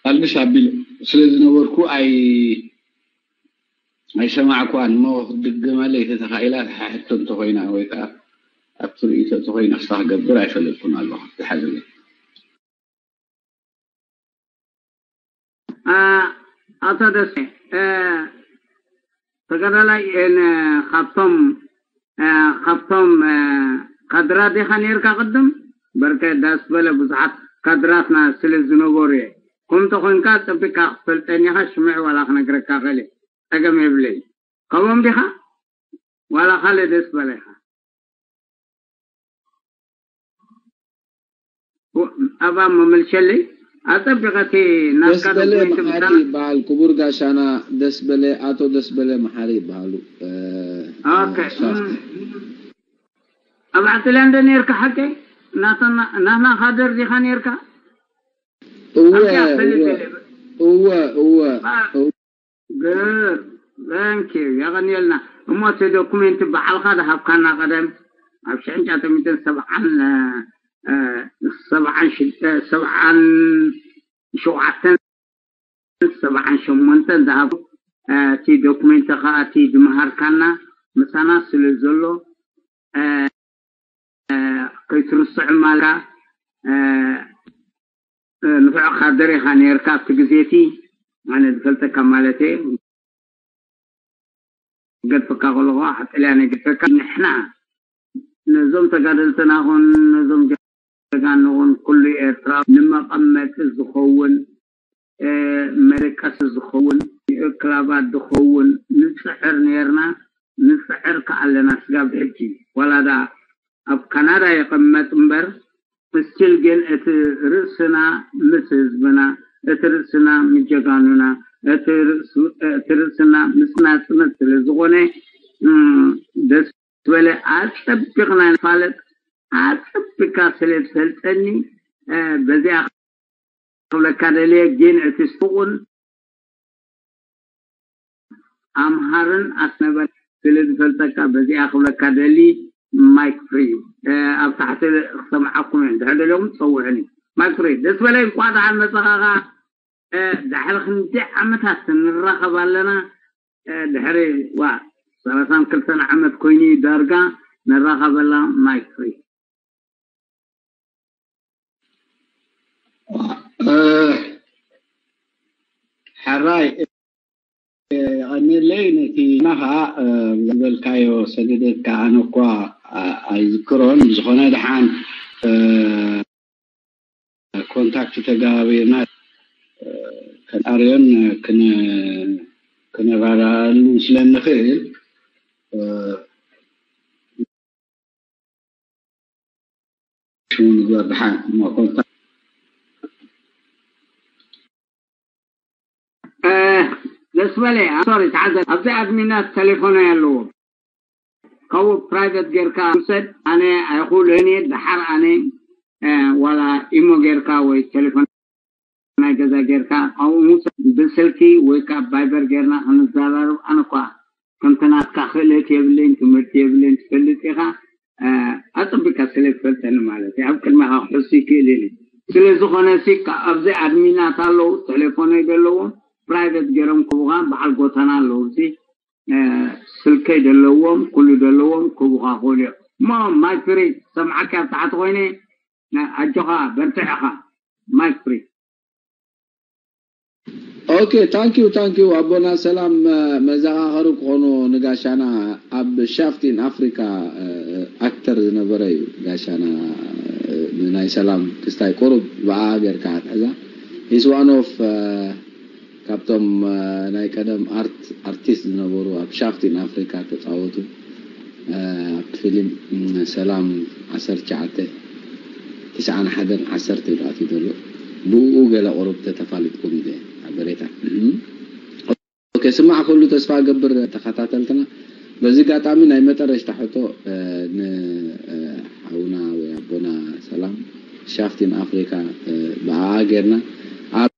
ኣልምስ ኣቢል ስለ ዝነበርኩ ኣይ ኣይሰማዕኩዋን። እሞ ክትድግመለይ ተተኻኢላ፣ እታ ሕቶ እንተኾይና ወይ ከዓ ኣብቲ ርእይቶ እንተኾይና ክሳ ክገብር ኣይፈለጥኩን ኣለኹ። ዝሓዘለይ ኣቶ ደሴ፣ ተጋዳላይ፣ ካብቶም ካብቶም ካድራት ኢኻ ነይርካ ቅድም? በርከ ዳስ በለ፣ ብዙሓት ካድራትና ስለ ዝነበሩ እየ። ከምኡ ተኾይንካ ጸቢቕካ ክትፈልጠኒ ኢኻ። ሽምዕ ዋላ ክነግረካ ክእል እየ፣ ጸገም የብለይ። ከምኦም ዲኻ ዋላ ካልእ ደስ በለ ኢኻ? ኣባ መመልሸለይ፣ ኣጸቢቐ እቲ ናትካ ደስ በለ ዶኩሜንት መሓሪ ምስጋና ይበሃል። ክቡር ጋሻና ደስ በለ፣ ኣቶ ደስ በለ መሓሪ ይበሃሉ። እ፣ ኦኬ። ሻፍት። እም፣ ኣብ ዓጥልያ እንደ ነርካ ሓቀይ? ናትና፣ ናትና ካደር ዲኻ ነርካ? እወ፣ ኣብዚኣ ፈሊ እወ፣ ገለ። እወ፣ እወ፣ ባ-፣ እወ። ግር፣ thank you፣ የቐንየልና። እሞ እቲ ዶኩሜንት ባዕልኻ ዝሃብካና ቀደም ኣብ ሽሕን ትሽዓተ ሚእትን ሰብዓን፣ እ፣ እ፣ ሰብዓን ሽዱሽተ፣ ሰብዓን ሸውዓተን፣ ሰብዓን ሸሞንተን ዝሃብ፣ እ፣ እቲ ዶኩሜንት ኸኣ እቲ ዝመሃርካና ምሳና ስለ ዘሎ፣ እ፣ እ፣ ከይትርስዑ ማለትካ፣ እ፣ እ፣ ንፉዕ ካድር ኢኻ ነይርካ ኣብቲ ግዜ እቲ፣ ኣነ ዝፈልጠካ ማለት እየ። ገድፈካ ከለኹ፣ ኣጥልያ ነጊፈካ። ንሕና ነዞም ተጋደልትና ኹን ነዞም ጀጋኑ ኹን ኩሉ ኤርትራ ንመቐመጢ ዝኸውን፣ እ፣ መደቀሲ ዝኸውን፣ ንእክላባት ዝኸውን ንጽዕር ነይርና፣ ንጽዕር ከኣ ኣለና። ስጋብ ሕጂ ዋላ ደኣ ኣብ ካናዳ ይቐመጥ እምበር፣ እስቲል ግን እቲ ርእስና ምስ ህዝብና፣ እቲ ርእስና ምስ ጀጋኑና፣ እቲ ርእስ-፣ እቲ ርእስና ምስ ናጽነት ስለ ዝኾነ፣ እም፣ ደስ በለ ኣጸቢቕና ንፋለጥ። ኣጸቢቕካ ስለ ዝፈልጠኒ፣ እ፣ በዚኣ ክብለካ ደልየ፣ ግን እቲ ስጡቕን ኣምሃርን ኣስነበር ስለ ዝፈልጠካ በዚኣ ክብለካ ደሊ። ማይክ ፍሪ፣ እ፣ ኣብ ታሕቲ ክሰምዓኩም እየ፣ እንድሕር ደሊኹም ጸውዑኒ። ማይክ ፍሪ፣ ደስ በለይ፣ እንቋዕ ደሓን መጸኻኻ። እ፣ ድሕሪ ክንደይ ዓመታት ንራኸብ ኣለና። እ፣ ድሕሪ፣ ዋ፣ ሰላሳን ክልተን ዓመት ኮይኑ እዩ ዳርጋ ንራኸበላ። ማይክ ፍሪ። እ፣ ሕራይ፣ እ፣ የቐንየለይ። ነቲ ናኻ፣ እ፣ ዝበልካዮ ሰደደትካ ኣነ እኳ፣ እ፣ ኣይዝክሮን። ብዝኾነ ደሓን፣ እ፣ ኮንታክት ተጋባቢርና፣ እ፣ ከነኣርዮን ክን-፣ ክነራዳኣሉ ስለ እንኽእል፣ እ፣ ሽሙ ምግባር ደሓን እሞ ኮንታክት እ፣ ደስ በለ። ሶሪ፣ ተዓዘብ። ኣብዚ ኣድሚናት ቴሌፎነይ ኣለዎ። ካብኡ ፕራይቬት ጌርካ ውሰድ። ኣነ ኣይኽእሎን እየ። ደሓር ኣነ፣ እ፣ ዋላ ኢሞ ጌርካ ወይ ቴሌፎን ናይ ገዛ ጌርካ ካብኡ ውሰድ። ብስልኪ ወይ ከዓ ቫይበር ጌርና ክንዘራረብ። ኣነ እኳ ከምቲ ናትካ ክእለት የብለይን፣ ትምህርቲ የብለይን፣ ትፈልጥ ኢኻ። እ፣ ኣጸቢቕካ ስለ ትፈልጠኒ ማለት እዩ። ኣብ ቅድሜኻ ክሕሱ ይክእል እየ። ስለ ዝኾነ ሲ፣ ካ-፣ ኣብዚ ኣድሚናት ኣለዉ፣ ቴሌፎነይ ዘለዎም፣ ፕራይቬት ገይሮም ክቡኻ፣ በዓል ጎተና ኣለዉ። እዚ፣ እ፣ ስልከይ ዘለዎም፣ ኩሉ ዘለዎም ክቡኻ ክእሉ እዮም። እሞ ማይክ ፍሪ፣ ሰምዓካ ኣብ ታሕቲ ኮይነ፣ እ፣ ኣጆኻ፣ በርትዕ ኢኻ። ማይክ ፍሪ። ኦኬ፣ ታንኪዩ፣ ታንኪዩ ኣቦና ሰላም። እ፣ መዘኻኸሪ ክኾኖ ንጋሻና ኣብ ሻፍቲን ኣፍሪካ፣ እ፣ ኣክተር ዝነበረ እዩ ጋሻና። እ፣ ንናይ ሰላም ክስታይ ቁሩብ ብኣ ጌርካ ክትሕዛ። He's one of፣ እ፣ ካብቶም፣ እ፣ ናይ ቀደም ኣርት-፣ ኣርቲስት ዝነበሩ ኣብ ሻፍቲን ኣፍሪካ ተጻወቱ፣ እ፣ ኣብ ፊልም፣ እ፣ ሰላም ዓሰርተ ትሽዓተ፣ ትስዓን ሓደን ዓሰርተ ኢሉ ኣትዩ ዘሎ። ብኡ ገለ ቁሩብ ተተፋሊጥኩም ኢለ ሓበሬታ። ኦኬ፣ ስማዕ ኩሉ፣ ተስፋ እገብር ተኸታተልትና። በዚ ኣጋጣሚ ናይ መጠረሽታ ሕቶ፣ እ፣ ን፣ እ፣ ሓውና ወይ ኣቦና ሰላም ሻፍቲን ኣፍሪካ፣ እ፣ ብኣኣ ጌርና ኣብ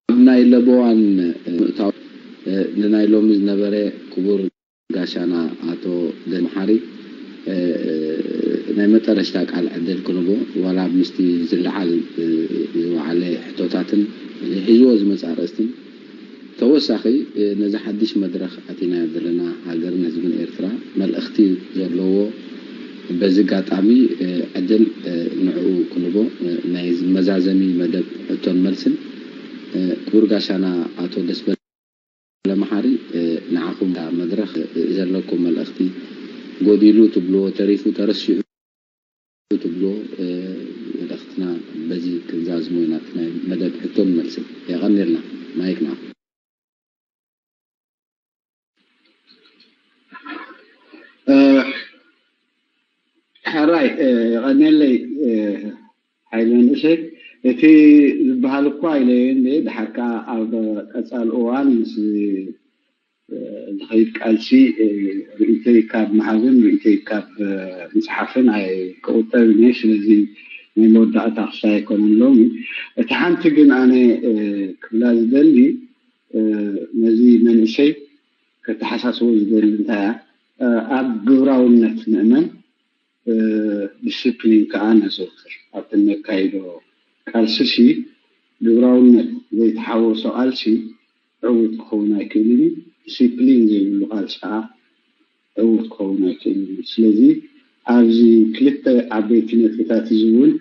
ናይ ለበዋን፣ እ፣ ምእታው፣ እ፣ ንናይ ሎሚ ዝነበረ ክቡር ጋሻና ኣቶ ደመሓሪ፣ እ፣ እ፣ ናይ መጠረሽታ ቃል ዕድል ክንቦ፣ ዋላ ምስቲ ዝለዓል፣ እ፣ ዝወዓለ ሕቶታትን ሒዝዎ ዝመጽእ ኣርእስትን ተወሳኺ፣ እ፣ ነዚ ሓድሽ መድረኽ ኣቲናዮ ዘለና ሃገርን ህዝብን ኤርትራ መልእኽቲ ዘለዎ በዚ ኣጋጣሚ፣ እ፣ ዕድል፣ እ፣ ንዕኡ ክንቦ፣ እ፣ ናይ መዛዘሚ መደብ ሕቶን መልስን፣ እ፣ ክቡር ጋሻና ኣቶ ደስበለ መሓሪ፣ እ፣ ንዓኹም እታ መድረኽ፣ እ፣ ዘለኩም መልእኽቲ ጎዲሉ ትብልዎ፣ ተሪፉ፣ ተረሲዑ ትብልዎ፣ እ፣ መልእኽትና በዚ ክንዛዝሞ ኢና፣ እቲ ናይ መደብ ሕቶን መልስን። የቐንየልና። ማይክ ንዓኹም። እ፣ ሕራይ፣ እ፣ የቐንየለይ፣ እ፣ ሓይለ መንእሰይ። እቲ ዝበሃል እኳ ኢለዮ እንደ ድሓር ከኣ ኣብ ቀጻሊ እዋን ምስ፣ እ፣ ዝኸይድ ቃልሲ፣ እ፣ ርእይቶይ ካብ ምሃብን ርእይቶይ ካብ፣ እ፣ ምጽሓፍን ኣይክቑጠብን እየ። ስለዚ ናይ መወዳእታ ክሳይ ኣይኮነን ሎሚ። እቲ ሓንቲ ግን ኣነ፣ እ፣ ክብላ ዝደሊ፣ እ፣ ነዚ መንእሰይ ከተሓሳስቦ ዝደሊ እንታይ እያ? እ፣ ኣብ ግብራውነት ንእመን፣ እ፣ ዲስፕሊን ከኣ ነዘውትር። ኣብቲ ነካይዶ ቃልስሲ ግብራውነት ዘይተሓወሶ ቃልሲ ዕዉት ክኸውን ኣይክእልን እዩ። ዲስፕሊን ዘይብሉ ቃልሲ ከኣ ዕዉት ክኸውን ኣይክእልን እዩ። ስለዚ ኣብዚ ክልተ ዓበይቲ ነጥብታት እዚ እውን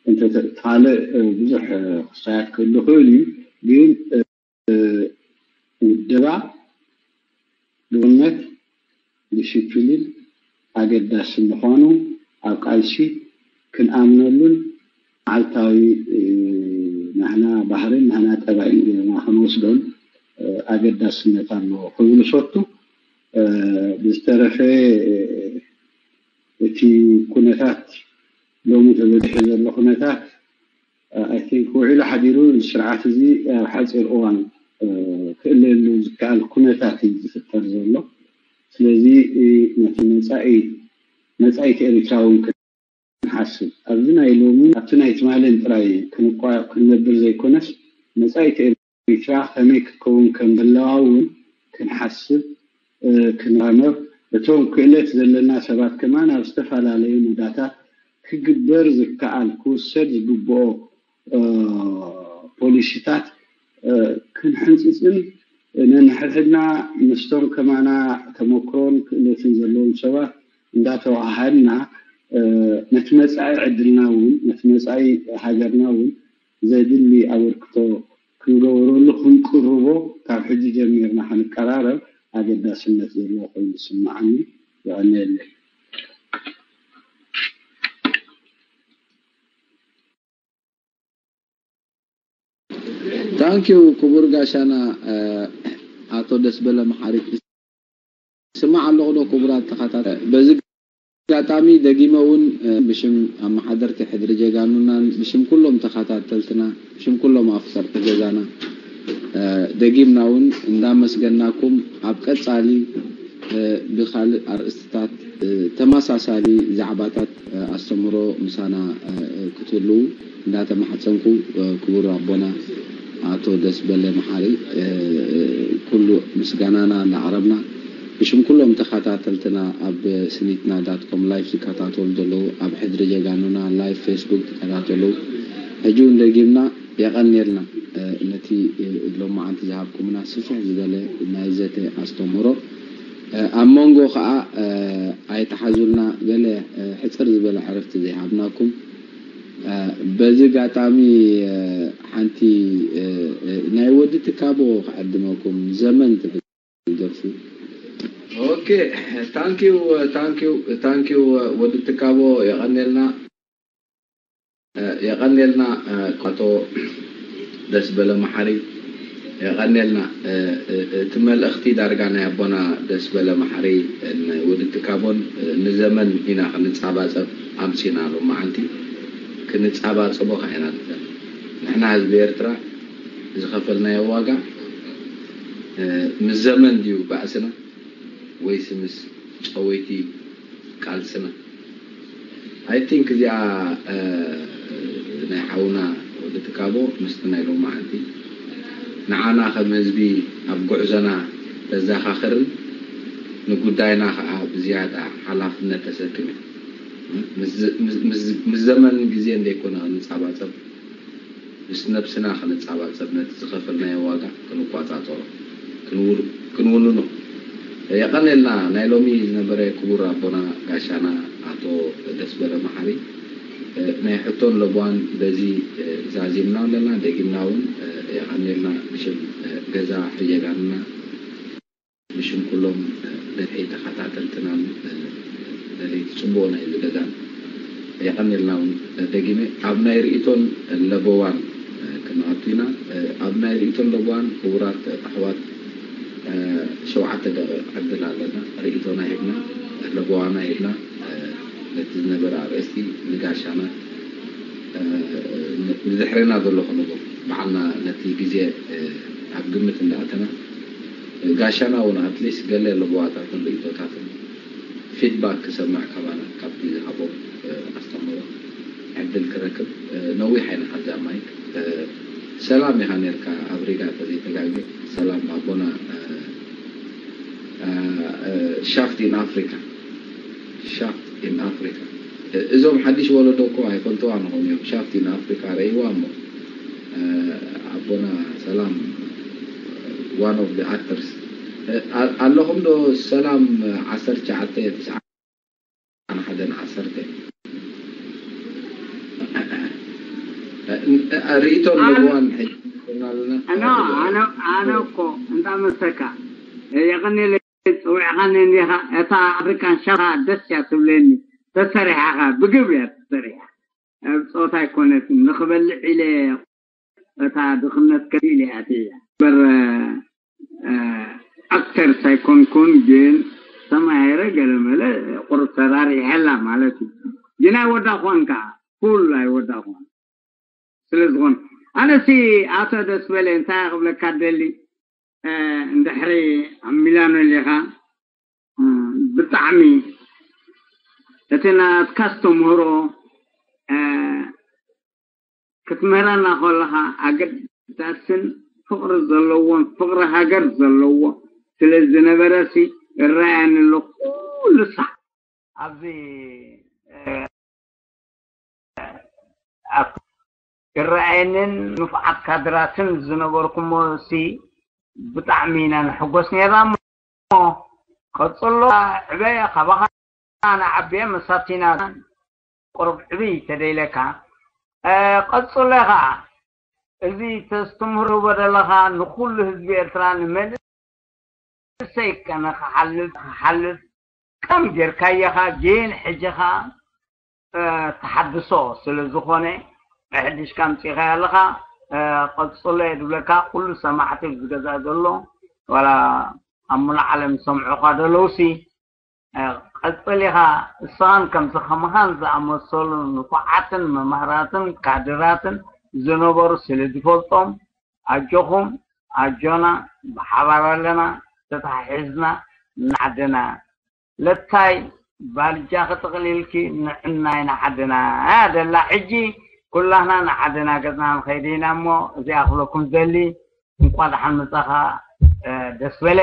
እንተ ካልእ፣ እ፣ ብዙሕ፣ እ፣ ክስታያት ክህሉ ይኽእል እዩ። ግን፣ እ፣ ውደባ፣ ግብነት፣ ዲሲፕሊን ኣገዳሲ ምዃኑ ኣብ ቃልሲ ክንኣምነሉን መዓልታዊ፣ እ፣ ናህና ባህርን ናህና ጠባይን ጌርና ክንወስዶን፣ እ፣ ኣገዳስነት ኣለዎ ክብል እፈቱ። እ፣ ብዝተረፈ፣ እ፣ እቲ ኩነታት ሎሚ ተበጺሑ ዘሎ ኩነታት፣ እ፣ I think ውዒሉ ሓዲሩ እዚ ስርዓት እዚ ኣብ ሓጺር እዋን፣ እ፣ ክእለየሉ ዝከኣል ኩነታት እዩ ዝፍጠር ዘሎ። ስለዚ፣ እ፣ ነቲ መጻኢ፣ መጻኢት ኤርትራ እውን ክንሓስብ፣ ኣብዚ ናይ ሎሚ ኣብቲ ናይ ትማልን ጥራይ ክንቋ-፣ ክንነብር ዘይኮነስ፣ መጻኢት ኤርትራ ከመይ ክትከውን ከም ዘለዋ እውን ክንሓስብ፣ እ፣ ክንራመር፣ እቶም ክእለት ዘለና ሰባት ከማን ኣብ ዝተፈላለዩ ሜዳታት ክግበር ዝከኣል፣ ክውሰድ ዝግብኦ፣ እ፣ ፖሊሲታት፣ እ፣ ክንሕንጽጽን ነንሕድሕድና ምስቶም ከማና ተመክሮን ክእለትን ዘለዎም ሰባት እንዳተወሃሃድና፣ እ፣ ነቲ መጻኢ ዕድልና እውን፣ ነቲ መጻኢ ሃገርና እውን ዘድሊ ኣበርክቶ ክንገብረሉ ክንቅርቦ ካብ ሕጂ ጀሚርና ክንቀራረብ ኣገዳስነት ዘለዎ ኮይኑ ዝስምዓኒ። የቐንየለይ። ታንኪዩ ክቡር ጋሻና፣ እ፣ ኣቶ ደስበለ መሓሪ። ስማዕ ኣለኹ ዶ ክቡራት ተኸታተ-? በዚ ኣጋጣሚ ደጊመ እውን፣ እ፣ ብሽም ኣመሓደርቲ ሕድሪ ጀጋኑናን ብሽም ኩሎም ተኸታተልትና፣ ብሽም ኩሎም ኣፍቀርቲ ገዛና፣ እ፣ ደጊምና እውን እንዳመስገናኩም ኣብ ቀጻሊ፣ እ፣ ብኻልእ ኣርእስትታት፣ እ፣ ተመሳሳሊ ዛዕባታት፣ እ፣ ኣስተምህሮ ምሳና፣ እ፣ ክትህልዉ እንዳተማሕጸንኩ፣ እ፣ ክቡር ኣቦና ኣቶ ደስበለ መሓሪ፣ እ፣ ኩሉ ምስጋናና እናቕረብና፣ ብሽም ኩሎም ተኸታተልትና፣ ኣብ ስኒትና ዳት ኮም ላይፍ ዝከታተሉ ዘለዉ፣ ኣብ ሕድሪ ጀጋኑና ላይፍ ፌስቡክ ዝከታተሉ፣ ሕጂ እውን ደጊምና የቐንየልና፣ እ፣ ነቲ፣ እ፣ ሎማዓንቲ ዝሃብኩምና ስፍሕ ዝበለ ናይ ዘተ ኣስተምህሮ። እ፣ ኣብ መንጎ ኸኣ፣ እ፣ ኣይትሓዙልና፣ ገለ፣ እ፣ ሕጽር ዝበለ ዕረፍቲ ዘይሃብናኩም። እ፣ በዚ ኣጋጣሚ፣ እ፣ ሓንቲ፣ እ፣ እ፣ ናይ ወዲ ትካቦ ክዕድመኩም፣ ዘመን ትብል ደርፉ። ኦኬ፣ ታንኪዩ፣ ታንኪዩ፣ ታንኪዩ፣ ወዲ ትካቦ፣ የቐንየልና። እ፣ የቐንየልና፣ እ፣ ኣቶ ደስበለ መሓሪ። የቐንየልና። እቲ መልእኽቲ ዳርጋ ናይ ኣቦና ደስ በለ መሓሪ፣ ወዲ ትካቦን ንዘመን ኢና ክንጻባጸብ ኣምጺና ሎማዓንቲ ክንጻባጸቦ ከ ኢና ንዘመን። ንሕና ህዝቢ ኤርትራ ዝኸፈልናዮ ዋጋ ምስ ዘመን ድዩ ባእስና ወይስ ምስ ጨወይቲ ቃልስና? I think እዚኣ ናይ ሓውና ወዲ ትካቦ ምስቲ ናይ ሎማዓንቲ ንዓና ከም ህዝቢ ኣብ ጉዕዞና ተዘኻኽርን ንጉዳይና ከዓ ብዝያዳ ሓላፍነት ተሰክም እያ። ምስ ዘመን ግዜ እንደይኮነ ክንጻባጸብ ምስ ነብስና ክንጻባጸብ ነቲ ዝኸፈልናዮ ዋጋ ክንቋጻጸሮ ክንውንኖ። የቐንየልና። ናይ ሎሚ ዝነበረ ክቡር ኣቦና ጋሻና ኣቶ ደስበለ መሓሪ ናይ ሕቶን ለበዋን በዚ ዛዚምና ኣለና። ደጊምና እውን የቐንየልና። ብሽም ገዛ ሕየጋንና ብሽም ኩሎም ደፊ ተኸታተልትናን ደለይቲ ጽቡቕ ናይ ዝገዛን የቐንየልና። እውን ደጊመ ኣብ ናይ ርእቶን ለበዋን ክንኣቱ ኢና። ኣብ ናይ ርእቶን ለበዋን ክቡራት ኣሕዋት ሸውዓተ ደቂቕ ዕድል ኣለና። ርእቶና ሂብና ለበዋና ሂብና ነቲ ዝነበረ ኣርእስቲ ንጋሻና ንድሕሬና ዘሎ ክንቦ ባዕልና ነቲ ግዜ ኣብ ግምት እንዳኣተና ጋሻና እውን ኣትሊስት ገለ ለበዋታትን ርእቶታትን ፊድባክ ክሰምዕ ካባና ካብቲ ዝሃቦ ኣስተምህሮ ዕድል ክረክብ። ነዊሕ ኣይንሓዛ ማይክ። ሰላም ኢኻ ነርካ ኣብ ሪጋ ተዘይተጋገ። ሰላም ኣቦና ሻፍት ኢን ኣፍሪካ። ሻፍት ኢን ኣፍሪካ። እዞም ሓድሽ ወለዶ እኮ ኣይፈልጥዋ ንኾም እዮም። ሻፍት ኢን ኣፍሪካ ረእይዋ እሞ ኣቦና ሰላም one of the actors ኣለኹም ዶ? ሰላም ዓሰርተ ትሽዓተ ትስዓ ሓደን ዓሰርተ ርእቶ ኣለዋን ሕጂ ኣለና። ኣነ ኣነ ኣነ እኮ እንዳ መሰካ የቐኒለ ጽውዕኻኒ እንዲኻ። እታ ኣፍሪካን ሻራ ደስ እያ ትብለኒ። ተሰሪሓኻ ብግብሪ እያ ተሰሪሓ። ኣብ ጾታ ኣይኮነትን ንኽበልዕ ኢለ እታ ድኽነት ከቢል እያ እትያ። በር ኣክተርስ ኣይኮንኩን ግን ተማሂረ ገለመለ ቁሩብ ተራሪሐላ ማለት እዩ። ግን ኣይወዳእኳን ከዓ ፉል ኣይወዳእኳን። ስለ ዝኾነ ኣነሲ ኣቶ ደስ በለ እንታይ ክብለካ ደሊ እንድሕሪ ኣብ ሚላኖ ሌኻ ብጣዕሚ እቲ ናትካ ዝተምህሮ ክትምህረና ከለኻ ኣገዳስን ፍቕሪ ዘለዎን ፍቕሪ ሃገር ዘለዎ ስለ ዝነበረ ሲ እረኣየኒ ኣሎ ኩሉ ሳዕ ኣብዚ ይረኣየንን ንፉዓት ካድራትን ዝነበርኩሞ ሲ ብጣዕሚ ኢና ንሕጎስ ነርና። እሞ ቀጽሎ ዕበየ ካባኻ ንዓብየ መሳቲና ቁሩብ ዕብይ ተደይለካ ቀጽሎ ኢኻ። እዚ ተስትምህሮ ዘለኻ ንኹሉ ህዝቢ ኤርትራ ንመንእሰይ ከነ ክሓልፍ ክሓልፍ ከም ጌርካየኻ ግን ሕጂ ኸኣ ተሓድሶ ስለ ዝኾነ ኣሕዲሽካ ኣምጺእኻዮ ኣለኻ። ቀጽሎ እየ ዝብለካ። ኩሉ ሰማዕቲ ኣብዚ ገዛ ዘሎ ዋላ ኣብ ሙሉእ ዓለም ዝሰምዑኻ ዘለውሲ ቀጽል ኢኻ። እሳን ከምዚ ከማኻን ዝኣመሰሉ ንፉዓትን መማህራትን ካድራትን ዝነበሩ ስለ ዝፈልጦም ኣጆኹም ኣጆና ብሓባር ኣለና ተታሒዝና ንዓድና ለታይ ባልጃኺ ጥቕሊልኪ ንዕናይ ንዓድና ደላ ሕጂ ኩላህና ንዓድና ገጽና ንኸይድ ኢና እሞ እዚኣ ክብለኩም ዘሊ እንቋ ደሓን መጻኻ ደስ በለ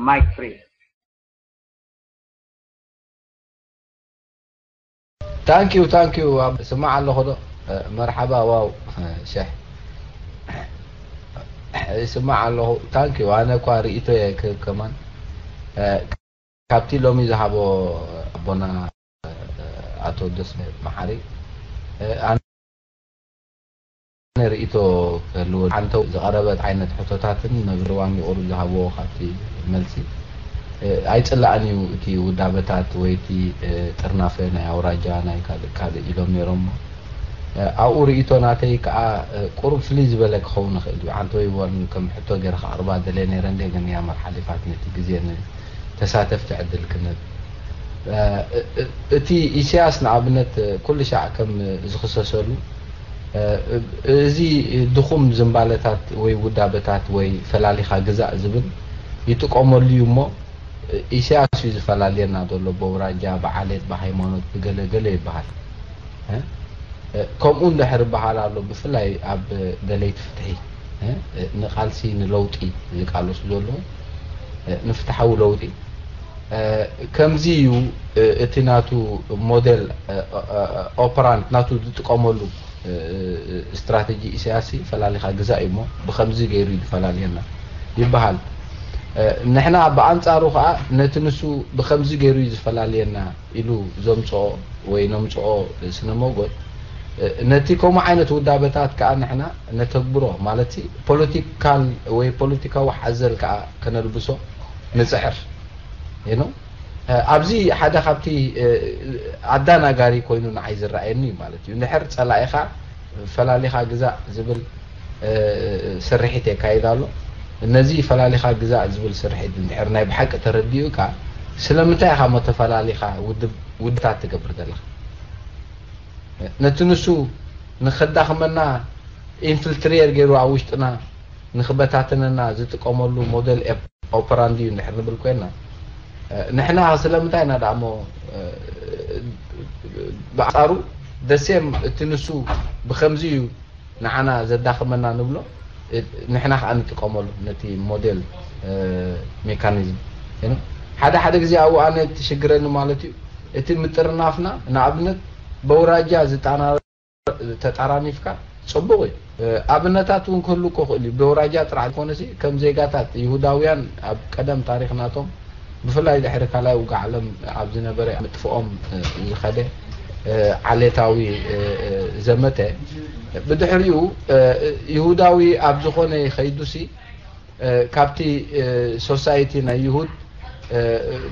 ማይክ ፍሪ ታንኪዩ ታንኪዩ ስማዕ ኣለኹ ዶ መርሓባ ዋው ሸሕ ይስማዕ ኣለኹ ታንኪዩ ኣነ እኳ ርእይቶ እየ ክህብ ከማን ካብቲ ሎሚ ዝሃቦ ኣቦና ኣቶ ደስ መሓሪ ኣነ ርእይቶ ክህልዎ ሓንተ ዝቐረበት ዓይነት ሕቶታትን መብርዋን ይቕሩ ዝሃብዎ ካብቲ መልሲ ኣይፅላእን እዩ እቲ ውዳበታት ወይ እቲ ጥርናፈ ናይ ኣውራጃ ናይ ካልእ ካልእ ኢሎም ነይሮሞ ኣብኡ ርእይቶ ናተይ ከኣ ቁሩብ ፍልይ ዝበለ ክኸውን ይኽእል እዩ። ዓንተ ወይ ወን ከም ሕቶ ገይረ ከቕርባ ደልየ ነይረ እንደ ግን ያመር ሓሊፋት ነቲ ግዜ ንተሳተፍቲ ዕድል ክንህብ። እቲ ኢሳያስ ንኣብነት ኩሉ ሻዕ ከም ዝኽሰሰሉ እዚ ድኹም ዝንባለታት ወይ ውዳበታት ወይ ፈላሊኻ ግዛእ ዝብል ይጥቀመሉ እዩ እሞ ኢሳያስ እዩ ዝፈላልየና ዘሎ ብኣውራጃ፣ ብዓሌት፣ ብሃይማኖት፣ ብገለ ገለ ይበሃል። ከምኡ እንድሕር በሃል ኣሎ ብፍላይ ኣብ ደለይቲ ፍትሒ ንቃልሲ ንለውጢ ዝቃለሱ ዘለዉ ንፍትሓዊ ለውጢ ከምዚ እዩ እቲ ናቱ ሞዴል ኦፐራንት ናቱ ዝጥቀመሉ ስትራተጂ ኢሳያስ ፈላሊኻ ግዛእ እዩ እሞ ብከምዚ ገይሩ እዩ ዝፈላልየና ይበሃል። ንሕና ብኣንጻሩ ከዓ ነቲ ንሱ ብከምዚ ገይሩ እዩ ዝፈላልየና ኢሉ ዘምፅኦ ወይ ነምፅኦ ስነ መጎት ነቲ ከምኡ ዓይነት ውዳበታት ከዓ ንሕና ነተግብሮ ማለት ፖለቲካል ወይ ፖለቲካዊ ሓዘል ከዓ ከነልብሶ ንፅዕር። ኣብዚ ሓደ ካብቲ ኣዳናጋሪ ኮይኑ ንዓይ ዝረኣየኒ ማለት እዩ። እንድሕር ፀላኢኻ ፈላሊኻ ግዛእ ዝብል ስርሒት የካይድ ኣሎ። ነዚ ፈላሊኻ ግዛእ ዝብል ስርሒት እንድሕር ናይ ብሓቂ ተረዲኡ እካ ስለምንታይ ኢኻ ሞ ተፈላሊኻ ውድብ ውድታት ትገብር ዘለኻ? ነቲ ንሱ ንኸዳኽመና ኢንፍልትሬር ገይሩ ኣብ ውሽጥና ንኽበታተነና ዝጥቀመሉ ሞደል ኦፐራንዲ እዩ እንድሕር ንብል ኮይና ንሕና ስለምንታይ ኢና ደኣ እሞ ብኣንፃሩ ደሴም እቲ ንሱ ብከምዚ እዩ ንዓና ዘዳኽመና ንብሎ ንሕና ከዓ ንጥቀመሉ ነቲ ሞዴል ሜካኒዝም ሓደ ሓደ ግዜ ኣብኡ ኣነ ትሽግረኒ ማለት እዩ እቲ ምጥርናፍና ንኣብነት በውራጃ ዝጣና ተጣራኒፍካ ጽቡቕ እዩ። ኣብነታት እውን ክህሉ እኮ ክእል እዩ። ብወራጃ ጥራሕ ዝኾነ ሲ ከም ዜጋታት ይሁዳውያን ኣብ ቀደም ታሪኽ ናቶም ብፍላይ ድሕሪ ካልኣይ ውግእ ዓለም ኣብ ዝነበረ ምጥፍኦም ዝኸደ ዓሌታዊ ዘመተ ብድሕሪኡ ይሁዳዊ ኣብ ዝኾነ ከይዱሲ ካብቲ ሶሳይቲ ናይ ይሁድ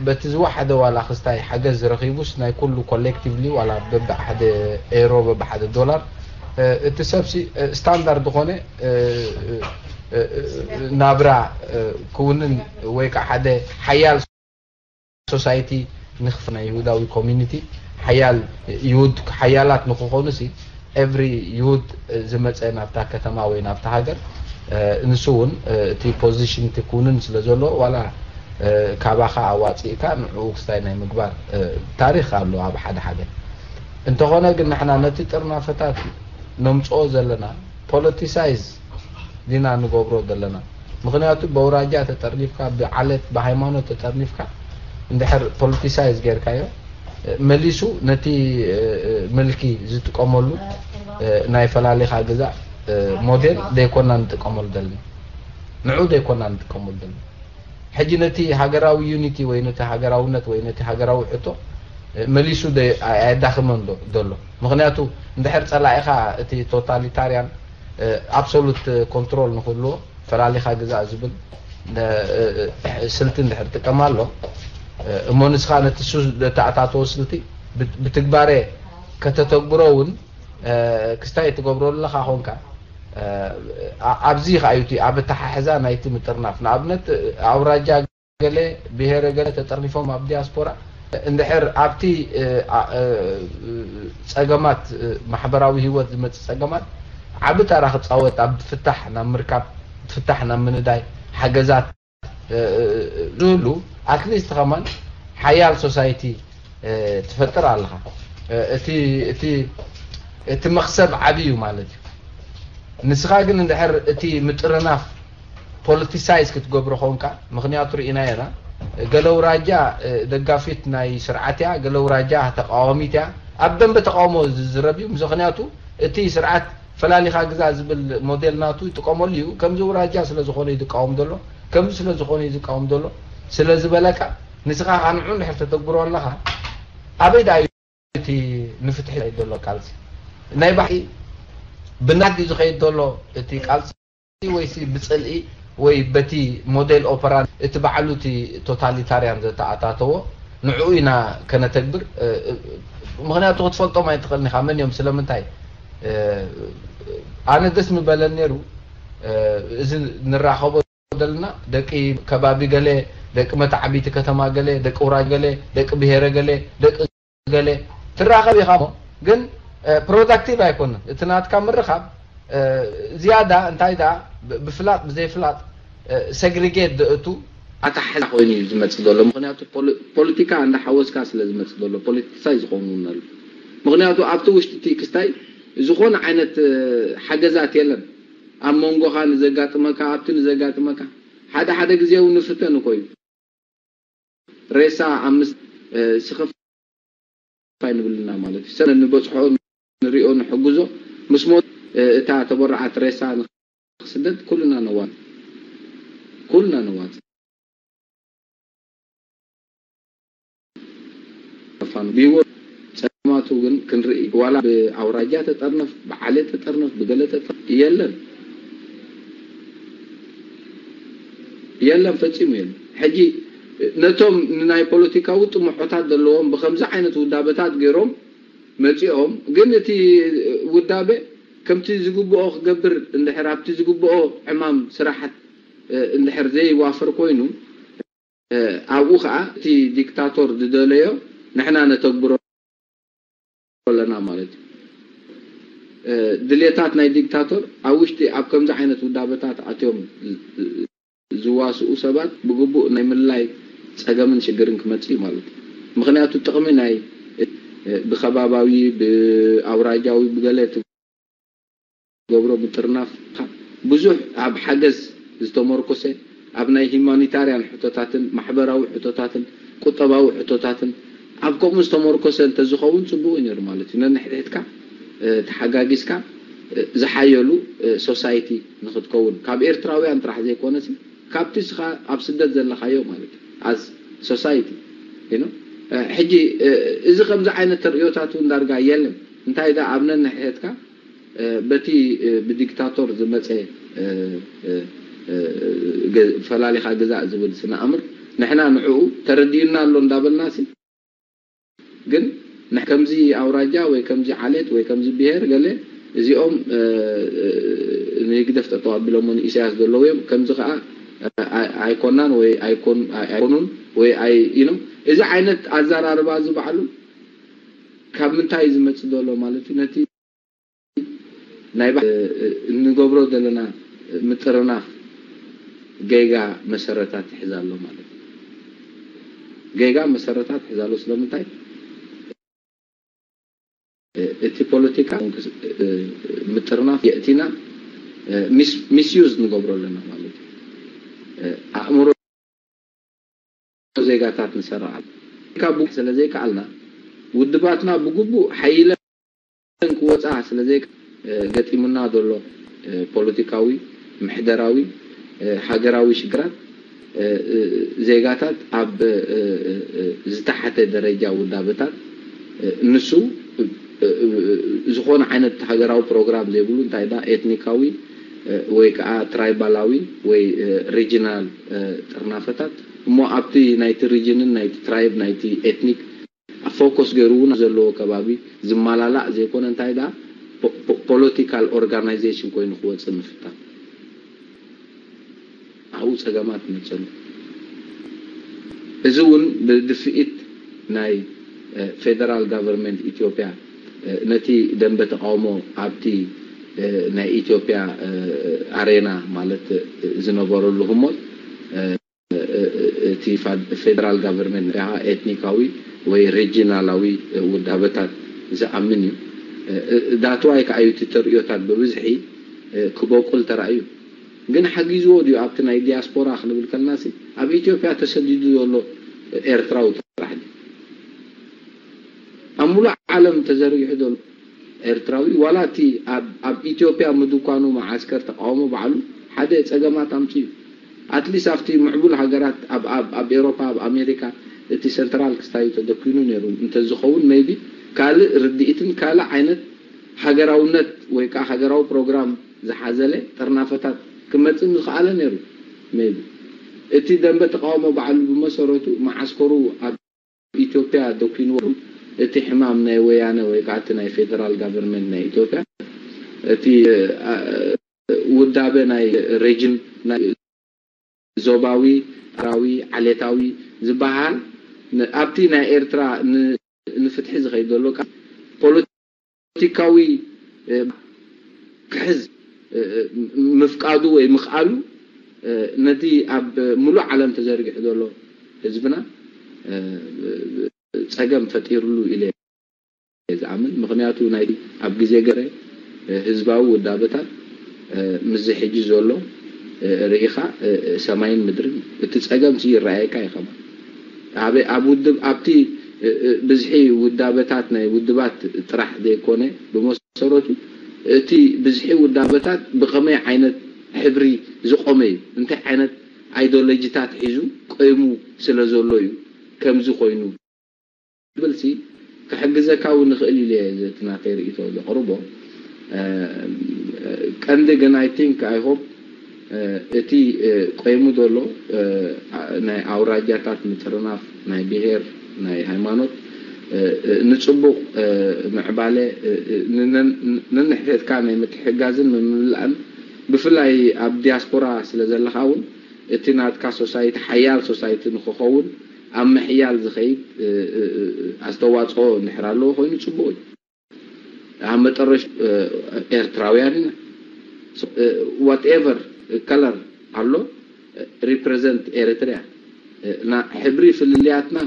በቲ ዝወሓደ ዋላ ክስታይ ሓገዝ ረኺቡስ ናይ ኩሉ ኮሌክቲቭሊ ዋላ በብሓደ ኤሮ በብሓደ ዶላር እቲ ሰብሲ ስታንዳርድ ዝኾነ ናብራ ክውንን ወይ ከዓ ሓደ ሓያል ሶሳይቲ ንክፍ ናይ ይሁዳዊ ኮሚኒቲ ሓያል ይሁድ ሓያላት ንክኾኑ ሲ ኤቭሪ ይሁድ ዝመፀ ናብታ ከተማ ወይ ናብታ ሃገር ንሱ እውን እቲ ፖዚሽን እቲ ክውንን ስለ ዘሎ ዋላ ካባኻ ኣዋፂእካ ንዕኡ ክስታይ ናይ ምግባር ታሪክ ኣሎ ኣብ ሓደ ሓደ እንተኾነ ግን ንሕና ነቲ ጥርናፈታት ነምፅኦ ዘለና ፖለቲሳይዝ ዲና ንገብሮ ዘለና ምክንያቱ በውራጃ ተጠርኒፍካ ብዓለት ብሃይማኖት ተጠርኒፍካ እንድሕር ፖለቲሳይዝ ጌርካዮ መሊሱ ነቲ ምልኪ ዝጥቀመሉ ናይ ፈላሊኻ ግዛእ ሞዴል ዘይኮና ንጥቀመሉ ዘለና ንዑ ዘይኮና ንጥቀመሉ ዘለና ሕጂ ነቲ ሃገራዊ ዩኒቲ ወይ ነቲ ሃገራውነት ወይ ነቲ ሃገራዊ ሕቶ መሊሱ ኣየዳኽመን ዘሎ ምክንያቱ እንድሕር ፀላኢኻ እቲ ቶታሊታርያን ኣብሶሉት ኮንትሮል ንክህልዎ ፈላሊኻ ግዛእ ዝብል ስልቲ እንድሕር ጥቀም ኣሎ እሞ ንስኻ ነቲ ሱ ዘተኣታተዎ ስልቲ ብትግባረ ከተተግብሮ እውን ክስታይ ትገብሮ ኣለኻ ኮንካ ኣብዚ ከኣዩ እቲ ኣብ ኣተሓሕዛ ናይቲ ምጥርናፍ ንኣብነት ኣውራጃ ገለ ብሄረ ገለ ተጠርኒፎም ኣብ ዲያስፖራ እንድሕር ኣብቲ ጸገማት ማሕበራዊ ህይወት ዝመጽእ ጸገማት ዓቢ ተራ ክጻወት ኣብ ፍታሕ ናብ ምርካብ ፍታሕ ናብ ምንዳይ ሓገዛት ዝህሉ ኣትሊስት ከማን ሓያል ሶሳይቲ ትፈጥር ኣለኻ እቲ እቲ እቲ መክሰብ ዓቢ እዩ ማለት እዩ ንስኻ ግን እንድሕር እቲ ምጥርናፍ ፖለቲሳይዝ ክትገብሮ ኾንካ ምክንያቱ ርኢና ኢና ገለ ውራጃ ደጋፊት ናይ ስርዓት እያ ገለ ውራጃ ተቃዋሚት እያ ኣብ ደንበ ተቃውሞ ዝዝረብ እዩ ምክንያቱ እቲ ስርዓት ፈላሊኻ ግዛ ዝብል ሞዴል ናቱ ይጥቀመሉ እዩ ከምዚ ውራጃ ስለ ዝኾነ እዩ ዝቃወም ዘሎ ከምዚ ስለ ዝኾነ እዩ ዝቃወም ዘሎ ስለ ዝበለካ ንስኻ ካንዑ እንድሕር ተተግብሮ ኣለኻ ኣበይ ደኣ እዩ እቲ ንፍትሒ ዝኸይድ ዘሎ ቃልሲ ናይ ባሕሪ ብናት ድዩ ዝኸይድ ዘሎ እቲ ቃልሲ ወይሲ ብፅልኢ ወይ በቲ ሞዴል ኦፐራን እቲ ባዕሉ እቲ ቶታሊታርያን ዘተኣታተዎ ንዕኡ ኢና ከነተግብር ምክንያቱ ክትፈልጦም ኣይትኽእልን ኢኻ መን እዮም ስለምንታይ ኣነ ደስ ምበለን ነይሩ። እዚ ንራኸቦ ዘለና ደቂ ከባቢ ገለ፣ ደቂ መታዕቢቲ ከተማ ገለ፣ ደቂ ውራጅ ገለ፣ ደቂ ብሄረ ገለ፣ ደቂ ገለ ትራኸብ ኢኻ እሞ፣ ግን ፕሮዳክቲቭ ኣይኮነን እቲ ናትካ ምርኻብ። ዝያዳ እንታይ ደኣ ብፍላጥ ብዘይፍላጥ ሰግሪጌት ደእቱ ኣታሓዛ ኮይኑ እዩ ዝመጽእ ዘሎ። ምክንያቱ ፖለቲካ እንዳሓወስካ ስለ ዝመጽእ ዘሎ ፖለቲክሳይ ዝኸውን እውን ኣሎ። ምክንያቱ ኣብቲ ውሽጢ እቲ ክስታይ ዝኾነ ዓይነት ሓገዛት የለን። ኣብ መንጎኻ ንዘጋጥመካ ኣብቲ ንዘጋጥመካ ሓደ ሓደ ግዜ እውን ንፍተን እኮ እዩ። ሬሳ ኣብ ምስ ስኽፍ ኣይንብልና ማለት እዩ። ሰብ ንበጽሖ ንሪኦ ንሕግዞ ምስ ሞት እታ ተበረዓት ሬሳ ንክስደድ ኩልና ነዋጽእ ኩልና ነዋጽእ። ፋኑ ቢዎ ጸማቱ ግን ክንርኢ ዋላ ብኣውራጃ ተጠርነፍ ብዓሌት ተጠርነፍ ብገለ ተጠርነፍ የለን። የለን ፈጺሙ የለን። ሕጂ ነቶም ንናይ ፖለቲካዊ ጥሙሖታት ዘለዎም ብከምዚ ዓይነት ውዳበታት ገይሮም መጺኦም ግን እቲ ውዳበ ከምቲ ዝግብኦ ክገብር እንድሕር ኣብቲ ዝግብኦ ዕማም ስራሓት እንድሕር ዘይዋፈር ኮይኑ ኣብኡ ከዓ እቲ ዲክታቶር ዝደለዮ ንሕና ነተግብሮ ኣለና ማለት እዩ። ድሌታት ናይ ዲክታቶር ኣብ ውሽጢ ኣብ ከምዚ ዓይነት ውዳበታት ኣትዮም ዝዋስኡ ሰባት ብግቡእ ናይ ምልላይ ጸገምን ሽግርን ክመጽእ እዩ ማለት እዩ። ምክንያቱ ጥቕሚ ናይ ብከባባዊ ብኣውራጃዊ ብገለ ትገብሮ ምጥርናፍ ብዙሕ ኣብ ሓገዝ ዝተመርኮሰ ኣብ ናይ ሂማኒታርያን ሕቶታትን ማሕበራዊ ሕቶታትን ቁጠባዊ ሕቶታትን ኣብ ከምኡ ዝተመርኮሰ እንተዝኸውን ጽቡቕ እዩ ነይሩ ማለት እዩ። ነንሕድሕድካ ተሓጋጊዝካ ዝሓየሉ ሶሳይቲ ንክትከውን ካብ ኤርትራውያን ጥራሕ ዘይኮነሲ ካብቲ ስኻ ኣብ ስደት ዘለኻዮ ማለት እዩ። ኣዝ ሶሳይቲ ሕጂ እዚ ከምዚ ዓይነት ተርእዮታት እውን ዳርጋ የለን። እንታይ ዳ ኣብ ነንሕድሕድካ በቲ ብዲክታቶር ዝመፀ ፈላሊኻ ግዛእ ዝብል ስነ ኣምር ንሕና ንዕኡ ተረዲኡና ኣሎ እንዳበልናሲ ግን ከምዚ ኣውራጃ ወይ ከምዚ ዓሌት ወይ ከምዚ ብሄር ገለ እዚኦም ንህግደፍ ጠጠው ኣቢሎሞ ንኢሳያስ ዘለዉ እዮም። ከምዚ ከዓ ኣይኮናን ወይ ኣይኮኑን ወይ ኣይ ኢኖም እዚ ዓይነት ኣዘራርባ እዚ ባዕሉ ካብ ምንታይ ዝመፅእ ዘሎ ማለት እዩ ነቲ ናይ እንገብሮ ዘለና ምጥርናፍ ጌጋ መሰረታት ይሕዝ ኣሎ ማለት እዩ። ጌጋ መሰረታት ይሕዝ ኣሎ ስለምንታይ እቲ ፖለቲካ ምጥርናፍ የእቲና ሚስዩዝ ንገብሮ ኣለና ማለት እዩ። ኣእምሮ ዜጋታት ንሰርዓል ካብ ስለ ዘይከኣልና ውድባትና ብግቡእ ሓይለን ክወፃ ስለ ዘይከ ገጢሙና ዘሎ ፖለቲካዊ ምሕደራዊ ሃገራዊ ሽግራት ዜጋታት ኣብ ዝተሓተ ደረጃ ውዳበታት ንሱ ዝኾነ ዓይነት ሃገራዊ ፕሮግራም ዘይብሉ እንታይ ዳ ኤትኒካዊ ወይ ከዓ ትራይባላዊ ወይ ሪጂናል ጥርናፈታት እሞ ኣብቲ ናይቲ ሪጅንን ናይቲ ትራይብ ናይቲ ኤትኒክ ፎከስ ገይሩ እውን ዘለዎ ከባቢ ዝመላላእ ዘይኮነ እንታይ ዳ ፖለቲካል ኦርጋናይዜሽን ኮይኑ ክወፅእ ምፍታን ኣብኡ ፀገማት መፀሉ። እዚ እውን ብድፍኢት ናይ ፌደራል ጋቨርንመንት ኢትዮጵያ ነቲ ደንበ ተቃውሞ ኣብቲ ናይ ኢትዮጵያ ኣሬና ማለት ዝነበረሉ ህሞት እቲ ፌደራል ጋቨርንመንት ኤትኒካዊ ወይ ሪጂናላዊ ውዳበታት ዝኣምን እዩ። ዳትዋይ ከዓ እዩ እቲ ተርእዮታት ብብዝሒ ክበቁል ተራእዩ። ግን ሓጊዝዎ ድዩ ኣብቲ ናይ ዲያስፖራ ክንብል ከለናሲ ኣብ ኢትዮጵያ ተሰዲዱ ዘሎ ኤርትራዊ ጥራሕ ድዩ ኣብ ሙሉእ ዓለም ተዘርጊሑ ዘሎ ኤርትራዊ ዋላ እቲ ኣብ ኢትዮጵያ ምድኳኑ መዓስከር ተቃውሞ ባዕሉ ሓደ ፀገማት ኣምፅኡ እዩ። ኣትሊስት ኣብቲ ምዕቡል ሃገራት ኣብ ኤሮፓ ኣብ ኣሜሪካ እቲ ሰንትራል ክስታዩ ተደኪኑ ነይሩ እንተዝኸውን ሜይቢ ካልእ ርድኢትን ካልእ ዓይነት ሃገራውነት ወይ ከዓ ሃገራዊ ፕሮግራም ዝሓዘለ ጥርናፈታት ክመፅእ ምዝኸኣለ ነይሩ ሜይቢ እቲ ደንበ ተቃውሞ ባዕሉ ብመሰረቱ መዓስከሩ ኣብ ኢትዮጵያ ደኪንዎ እቲ ሕማም ናይ ወያነ ወይ ከዓ እቲ ናይ ፌደራል ጋቨርንመንት ናይ ኢትዮጵያ እቲ ውዳበ ናይ ሬጅን፣ ናይ ዞባዊ፣ ኣህጉራዊ፣ ዓሌታዊ ዝበሃል፣ ኣብቲ ናይ ኤርትራ ንፍትሒ ዝኸይድ ዘሎ ቃልሲ ፖለቲካዊ ክሕዝ ምፍቃዱ ወይ ምኽኣሉ፣ ነቲ ኣብ ሙሉእ ዓለም ተዘርጊሑ ዘሎ ህዝብና ጸገም ፈጢሩሉ ኢለ እየ ዝኣምን። ምኽንያቱ፣ ናይ ኣብ ግዜ ገረ ህዝባዊ ውዳበታት ምስዚ ሕጂ ዘሎ ርኢኻ፣ ሰማይን ምድርን፣ እቲ ጸገምሲ ይረኣየካ እዩ። ከማ ኣብ ውድብ፣ ኣብቲ ብዝሒ ውዳበታት ናይ ውድባት ጥራሕ ዘይኮነ፣ ብመሰረቱ እቲ ብዝሒ ውዳበታት ብኸመይ ዓይነት ሕብሪ ዝቖመ እዩ፣ እንታይ ዓይነት ኣይዲዮሎጂታት ሒዙ ቆይሙ ስለ ዘሎ እዩ ከምዚ ኮይኑ። ዝብልሲ ክሕግዘካ እውን ንኽእል ኢለ እየ፣ እዚ እቲ ናተይ ርእይቶ ዘቕርቦ። ቀንዲ ግን፣ I think, I hope፣ እቲ ቆይሙ ዘሎ ናይ ኣውራጃታት ምጥርናፍ፣ ናይ ብሄር፣ ናይ ሃይማኖት፣ ንፅቡቕ ምዕባለ፣ ነንሕድሕድካ ናይ ምትሕጋዝን ምምልላእን፣ ብፍላይ ኣብ ዲያስፖራ ስለ ዘለኻ እውን፣ እቲ ናትካ ሶሳይቲ ሓያል ሶሳይቲ ንክኸውን ኣብ ምሕያል ዝኸይድ ኣስተዋፅኦ እንድሕር ኣለዎ ኮይኑ ፅቡቕ እዩ። ኣብ መጠረሽ ኤርትራውያን ኢና። Whatever color ኣሎ፣ represent ኤርትርያ። እና ሕብሪ ፍልልያትና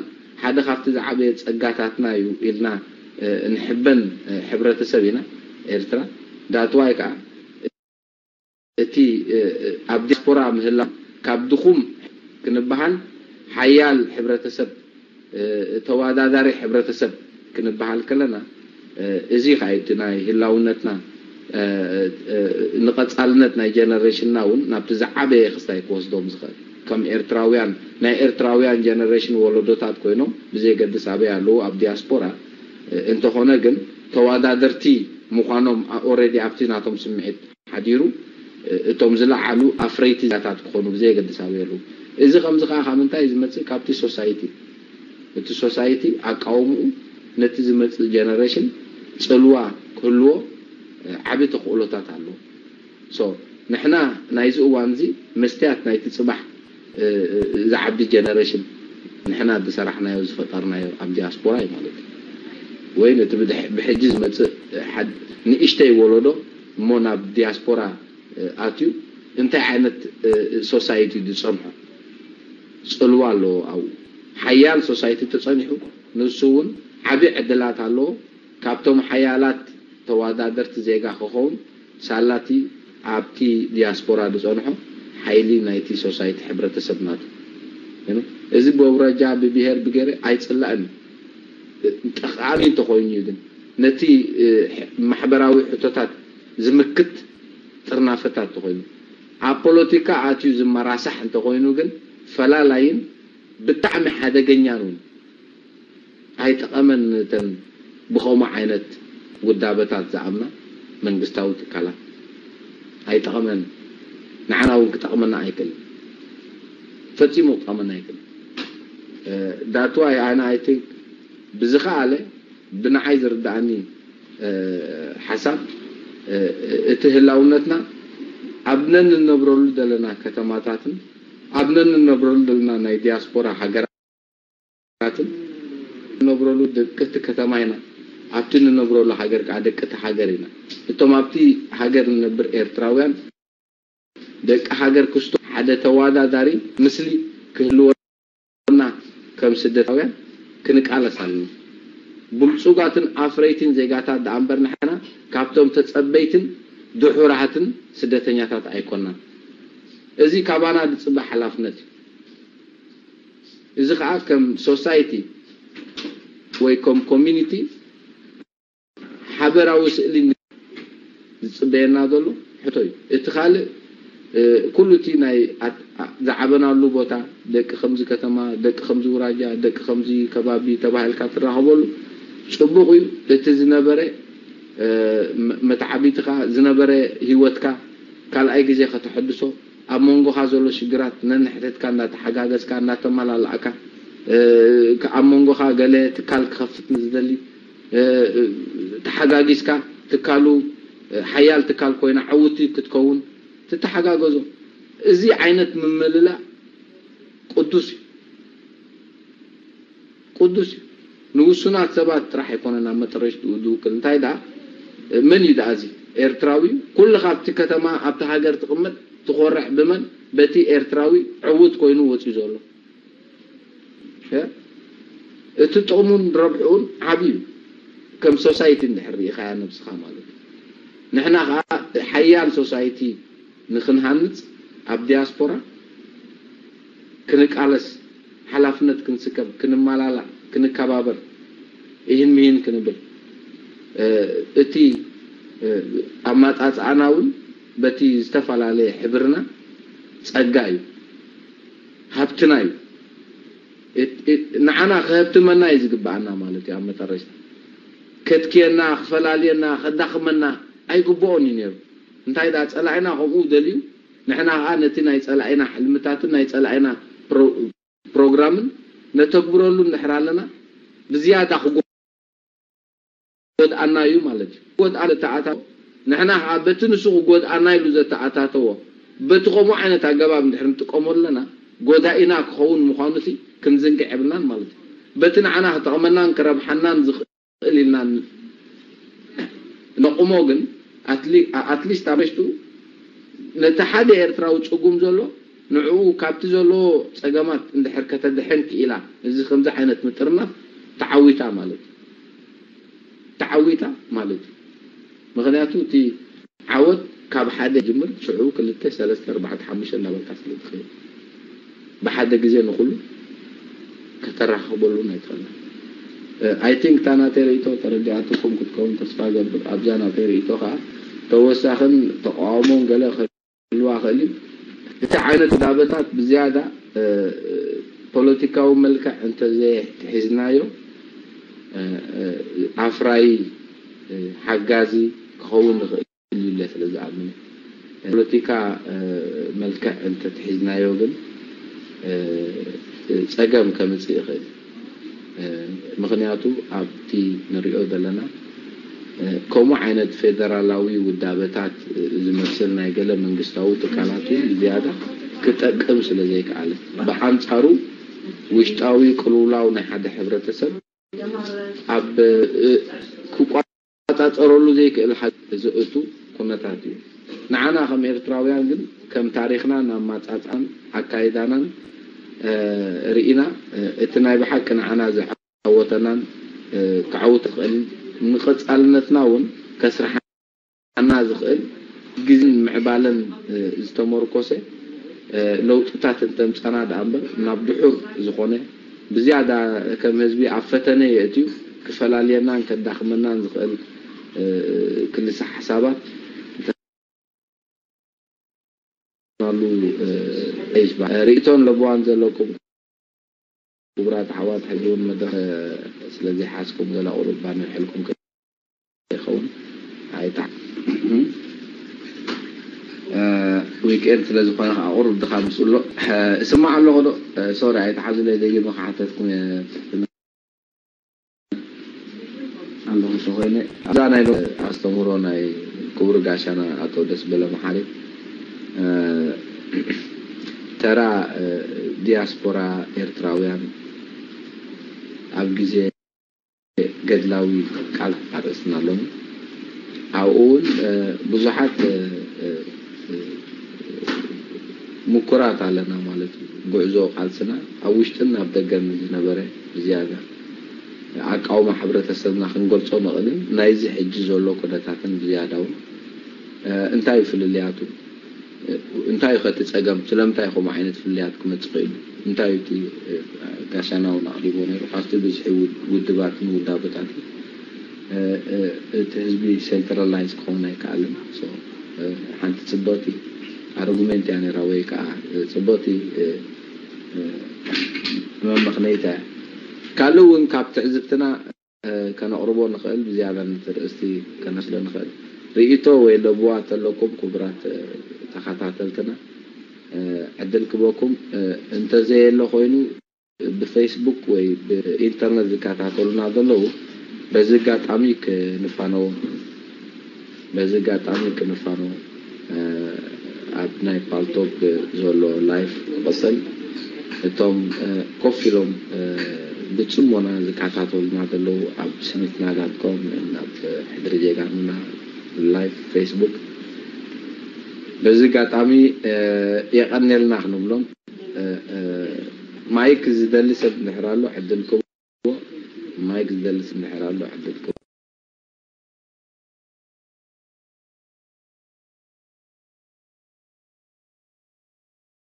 ሓደ ካብቲ ዝዓበየ ጸጋታትና እዩ ኢልና ንሕበን ሕብረተሰብ ኢና ኤርትራ። ዳትዋይ ከዓ እቲ ኣብ ዲያስፖራ ምህላው፣ ካብ ድኹም ክንበሃል ሓያል ሕብረተሰብ፣ ተወዳዳሪ ሕብረተሰብ ክንበሃል ከለና፣ እዚ ከዓ እቲ ናይ ህላውነትና፣ ንቐጻልነት ናይ ጀነሬሽንና እውን ናብቲ ዝዓበየ ክስታይ ክወስዶም ዝኽእል፣ ከም ኤርትራውያን፣ ናይ ኤርትራውያን ጀነሬሽን ወለዶታት ኮይኖም፣ ብዘይገድስ ኣበይ ኣለዉ ኣብ ዲያስፖራ፣ እንተኾነ ግን ተወዳደርቲ ምዃኖም፣ ኦረዲ ኣብቲ ናቶም ስምዒት ሓዲሩ፣ እቶም ዝለዓሉ ኣፍረይቲ ዜጋታት ክኾኑ ብዘየገድስ ኣበይ ኣለዉ። እዚ ከምዚ ከዓ ካብ ምንታይ እዩ ዝመጽእ? ካብቲ ሶሳይቲ። እቲ ሶሳይቲ ኣቃውምኡ ነቲ ዝመጽእ ጀነሬሽን ጽልዋ ክህልዎ ዓቢ ተኽእሎታት ኣለዎ። So ንሕና ናይዚ እዋን እዚ መስትያት ናይቲ ጽባሕ ዝዓቢ ጀነሬሽን ንሕና ዝሰራሕናዮ ዝፈጠርናዮ ኣብ ዲያስፖራ እዩ ማለት እዩ። ወይ ነቲ ብድሕ- ብሕጂ ዝመጽእ ሓድ- ንእሽተይ ወለዶ እሞ ናብ ዲያስፖራ ኣትዩ እንታይ ዓይነት ሶሳይቲ ዝጸንሖ ጽልዋ ኣለዎ ኣብኡ። ሓያል ሶሳይቲ ተጸኒሑ ንሱ እውን ዓቢ ዕድላት ኣለዎ። ካብቶም ሓያላት ተወዳደርቲ ዜጋ ክኸውን ሳላቲ ኣብቲ ዲያስፖራ ዝጸንሖ ሓይሊ ናይቲ ሶሳይቲ ሕብረተሰብ ናቱ። እዚ ብኣውራጃ ብብሄር ብገረ ኣይጽላእን እዩ። ጠቃሚ እንተኾይኑ እዩ ግን ነቲ ማሕበራዊ ሕቶታት ዝምክት ጥርናፈታት እንተኾይኑ ኣብ ፖለቲካ ኣትዩ ዝመራሳሕ እንተኾይኑ ግን ፈላላይን ብጣዕሚ ሓደገኛን እውን ኣይጠቐመን። እተን ብኸምኡ ዓይነት ውዳበታት ዝኣምና መንግስታዊ ትካላት ኣይጠቐመን። ንዓና እውን ክጠቕመና ኣይክእልን፣ ፈጺሙ ክጠቕመና ኣይክእልን። ዳትዋይ ኣነ ኣይ ቲንክ ብዝኸኣለ ብንዓይ ዝርድኣኒ ሓሳብ እቲ ህላውነትና ኣብ ነንነብረሉ ዘለና ከተማታትን ኣብ ነንነብረሉ ዘለና ናይ ዲያስፖራ ሃገራትን ንነብረሉ ደቂ እቲ ከተማ ኢና። ኣብቲ ንነብረሉ ሃገር ከዓ ደቂ እቲ ሃገር ኢና። እቶም ኣብቲ ሃገር ንነብር ኤርትራውያን ደቂ ሃገር ክስቶ ሓደ ተወዳዳሪ ምስሊ ክህልወና ከም ስደታውያን ክንቃለስ ኣለና። ብልጹጋትን ኣፍረይትን ዜጋታት ደኣ እምበር ንሕና ካብቶም ተጸበይትን ድሑራትን ስደተኛታት ኣይኮናን። እዚ ካባና ዝጽበ ሓላፍነት እዩ። እዚ ከዓ ከም ሶሳይቲ ወይ ከም ኮሚኒቲ ሓበራዊ ስእሊ ዝጽበየና ዘሎ ሕቶ እዩ። እቲ ካልእ ኩሉ እቲ ናይ ዝዓበናሉ ቦታ ደቂ ከምዚ ከተማ፣ ደቂ ከምዚ ውራጃ፣ ደቂ ከምዚ ከባቢ ተባሂልካ ትራኸበሉ ጽቡቕ እዩ። እቲ ዝነበረ መተዓቢትካ ዝነበረ ህይወትካ ካልኣይ ግዜ ከተሐድሶ ኣብ መንጎኻ ዘሎ ሽግራት ነንሕድሕድካ እናተሓጋገዝካ እናተመላላእካ ኣብ መንጎኻ ገለ ትካል ክኸፍት ንዝደሊ ተሓጋጊዝካ ትካሉ ሓያል ትካል ኮይና ዕውቲ ክትከውን ትተሓጋገዞ። እዚ ዓይነት ምምልላእ ቅዱስ እዩ፣ ቅዱስ እዩ። ንውሱናት ሰባት ጥራሕ ኣይኮነን ኣብ መጠረሽትኡ ዝውክል። እንታይ ደኣ፣ መን እዩ ደኣ እዚ? ኤርትራዊ እዩ። ኩሉ ካብቲ ከተማ ኣብቲ ሃገር ትቕመጥ ትኾርዕ ብመን? በቲ ኤርትራዊ ዕውት ኮይኑ ወፂኡ ዘሎ። እ? እቲ ጥቕሙን ረብሕኡን ዓቢ እዩ። ከም ሶሳይቲ እንድሕር ርኢኻያ ነብስኻ ማለት እዩ። ንሕና ኸዓ ሓያል ሶሳይቲ ንኽንሃንጽ ኣብ ዲያስፖራ ክንቃለስ፣ ሓላፍነት ክንስከም፣ ክንመላላእ፣ ክንከባበር፣ ይህን ምሂን ክንብል፣ እ፣ እቲ፣ እ፣ ኣመጻጽኣና እውን በቲ ዝተፈላለየ ሕብርና ጸጋ እዩ፣ ሃብትና እዩ። እት-፣ እት-፣ ንዓና ክህብትመና እዩ ዝግብኣና ማለት እዩ። ኣብ መጠረሽታ ከትክየና፣ ክፈላልየና፣ ከዳኽመና ኣይግብኦን እዩ ነይሩ። እንታይ ደኣ ጸላኢና ከምኡ ደልዩ፣ ንሕና ኸኣ ነቲ ናይ ጸላኢና ሕልምታትን ናይ ጸላኢና ፕሮ-፣ ፕሮግራምን ነተግብረሉ እንድሕር ኣለና፣ ብዝያዳ ክጎድኣና እዩ ማለት እዩ። ክጎድኣና ዘተኣታተዎ፣ ንሕና ኸኣ በቲ ንሱ ክጎድኣና ኢሉ ዘተኣታተዎ፣ በቲ ከምኡ ዓይነት ኣገባብ እንድሕር ንጥቀመሉ ኣለና፣ ጎዳኢና ክኸውን ምዃኑ እቲ ክንዝንግዕ የብልናን ማለት እዩ። በቲ ንዓና ክጠቕመናን ክረብሓናን ዝኽእል ኢልና ነቑሞ ግን፣ ኣትሊ-፣ ኣትሊስት ኣብ መሽጡ ነቲ ሓደ ኤርትራዊ ጽጉም ዘሎ፣ ንዕኡ ካብቲ ዘለዎ ጸገማት እንድሕር ከተድሕን ክኢላ፣ እዚ ከምዚ ዓይነት ምጥርናፍ ተዓዊታ ማለት እዩ። ተዓዊታ ማለት እዩ። ምኽንያቱ እቲ ዓወት ካብ ሓደ ጅምር፣ ሽዑ ክልተ፣ ሰለስተ፣ ኣርባዕተ፣ ሓሙሽተ እናበልካ ስለ ትኽእል፣ ብሓደ ግዜ ንኹሉ ከተራኽበሉ ኣይትኽእልን። ኣይ ቲንክ እታ ናተይ ርእይቶ ተረዲኣትኩም ክትከውን ተስፋ ገብር። ኣብዛ ናተይ ርእይቶ ከዓ ተወሳኽን ተቃውሞን ገለ ክህልዋ ክእል እዩ። እቲ ዓይነት ውዳበታት ብዝያዳ፣ እ፣ ፖለቲካዊ መልክዕ እንተዘይሒዝናዮ፣ እ፣ እ፣ ኣፍራዪ፣ እ፣ ሓጋዚ ክኸውን ይኽእል እዩ ኢለ ስለ ዝኣምን። ፖለቲካ፣ እ፣ መልክዕ እንተትሒዝናዮ ግን፣ እ፣ ጸገም ከምጽእ ይኽእል። እ፣ ምኽንያቱ ኣብቲ ንሪኦ ዘለና፣ እ፣ ከምኡ ዓይነት ፌደራላዊ ውዳበታት፣ እ፣ ዝመስል ናይ ገለ መንግስታዊ ትካላት እውን ብዝያዳ ክጠቅም ስለ ዘይከኣለ፣ ብኣንጻሩ ውሽጣዊ ቅልውላው ናይ ሓደ ሕብረተሰብ ኣብ፣ እ፣ ክቋጻጸረሉ ዘይክእል ሓቂ ዘእቱ ኩነታት እዩ። ንዓና ከም ኤርትራውያን ግን ከም ታሪኽናን ኣማጻጽኣን ኣካይዳናን፣ እ፣ ርኢና፣ እ፣ እቲ ናይ ብሓቂ ንዓና ዘዓወተናን፣ እ፣ ከዓውት ዝኽእል ንቐጻልነትና እውን ከስርሓና ዝኽእል ግዜን ምዕባለን፣ እ፣ ዝተመርኮሰ፣ እ፣ ለውጥታት እንተምጻና ደኣ እምበር ናብ ድሑር ዝኾነ ብዝያዳ ከም ህዝቢ ኣብ ፈተነ የእትዩ ክፈላልየናን ከዳኽመናን ዝኽእል፣ እ፣ ክልሰ ሓሳባት ናሉ፣ እ፣ ሪኢቶን ለበዋን ዘለኩም ክቡራት ኣሕዋት፣ ሕጂ እውን መድረኽ ስለ ዘይሓዝኩም ገለ ቁሩብ ባነር ሒዝኩም ከይኸውን ኣይታ-፣ እ፣ ዊኬንድ ስለ ዝኾነ ከዓ ቁሩብ ድኻም ምስ ኣሎ፣ እ፣ እስማዕ ኣለኹ ዶ? እ፣ ሶሪ፣ ኣይትሓዙለይ፣ ደጊመ ክሓተትኩም እየ። ኣለኹ እንተኾይነ፣ ኣብዛ ናይ ሎ-፣ ኣስተምህሮ ናይ ክቡር ጋሻና ኣቶ ደስበለ መሓሪ፣ እ፣ ተራ፣ እ፣ ዲያስፖራ ኤርትራውያን ኣብ ግዜ ገድላዊ ቃል ኣርእስትና ኣሎኒ። ኣብኡ እውን፣ እ፣ ብዙሓት፣ እ፣ እ፣ እ፣ ምኩራት ኣለና ማለት እዩ። ጉዕዞ ቃልስና ኣብ ውሽጥን ኣብ ደገን ዝነበረ ብዝያዳ ኣቃውማ ሕብረተሰብና ክንገልጾ ንኽእልን ናይዚ ሕጂ ዘሎ ኩነታትን ብዝያዳ እውን፣ እ፣ እንታይ እዩ ፍልልያቱ? እ፣ እንታይ እዩ ከ እቲ ጸገም? ስለምንታይ ከምኡ ዓይነት ፍልልያት ክመጽእ ኽኢሉ? እንታይ እዩ እቲ፣ እ፣ ጋሻና እውን ኣቕሪቦ ነይሩ። ካብቲ ብዝሒ ውድ-፣ ውድባትን ውዳበታትን፣ እ፣ እ፣ እቲ ህዝቢ ሴንትራላይዝ ክኸውን ኣይከኣልን። ሶ፣ እ፣ ሓንቲ ጽብቕቲ ኣርጉሜንት እያ ነይራ፣ ወይ ከዓ፣ እ፣ ጽብቕቲ፣ እ፣ እ፣ መመኽነይታ እያ። ካልእ እውን ካብ ትዕዝብትና፣ እ፣ ከነቕርቦ ንኽእል፣ ብዝያዳ ነቲ ርእስቲ ከነስለ ንኽእል ርእይቶ ወይ ለብዋ ተለኩም ክቡራት፣ እ፣ ተኸታተልትና፣ እ፣ ዕድል ክበኩም። እ፣ እንተዘየሎ ኮይኑ ብፌስቡክ ወይ ብኢንተርነት ዝከታተሉና ዘለዉ በዚ ኣጋጣሚ ክንፋነዎም በዚ ኣጋጣሚ ክንፋኖ ኣብ ናይ ፓልቶክ ዘሎ ላይፍ ክቕጽል እቶም ኮፍ ኢሎም ብጽሞና ዝከታተሉና ዘለዉ ኣብ ስኒትና ዳት ኮም ኣብ ሕድሪ ጀጋኑና ላይፍ ፌስቡክ በዚ ኣጋጣሚ የቐንየልና ክንብሎም። ማይክ ዝደሊ ሰብ እንድሕር ኣሎ ዕድል ክህቦ። ማይክ ዝደሊ ሰብ እንድሕር ኣሎ ዕድል ክህቦ።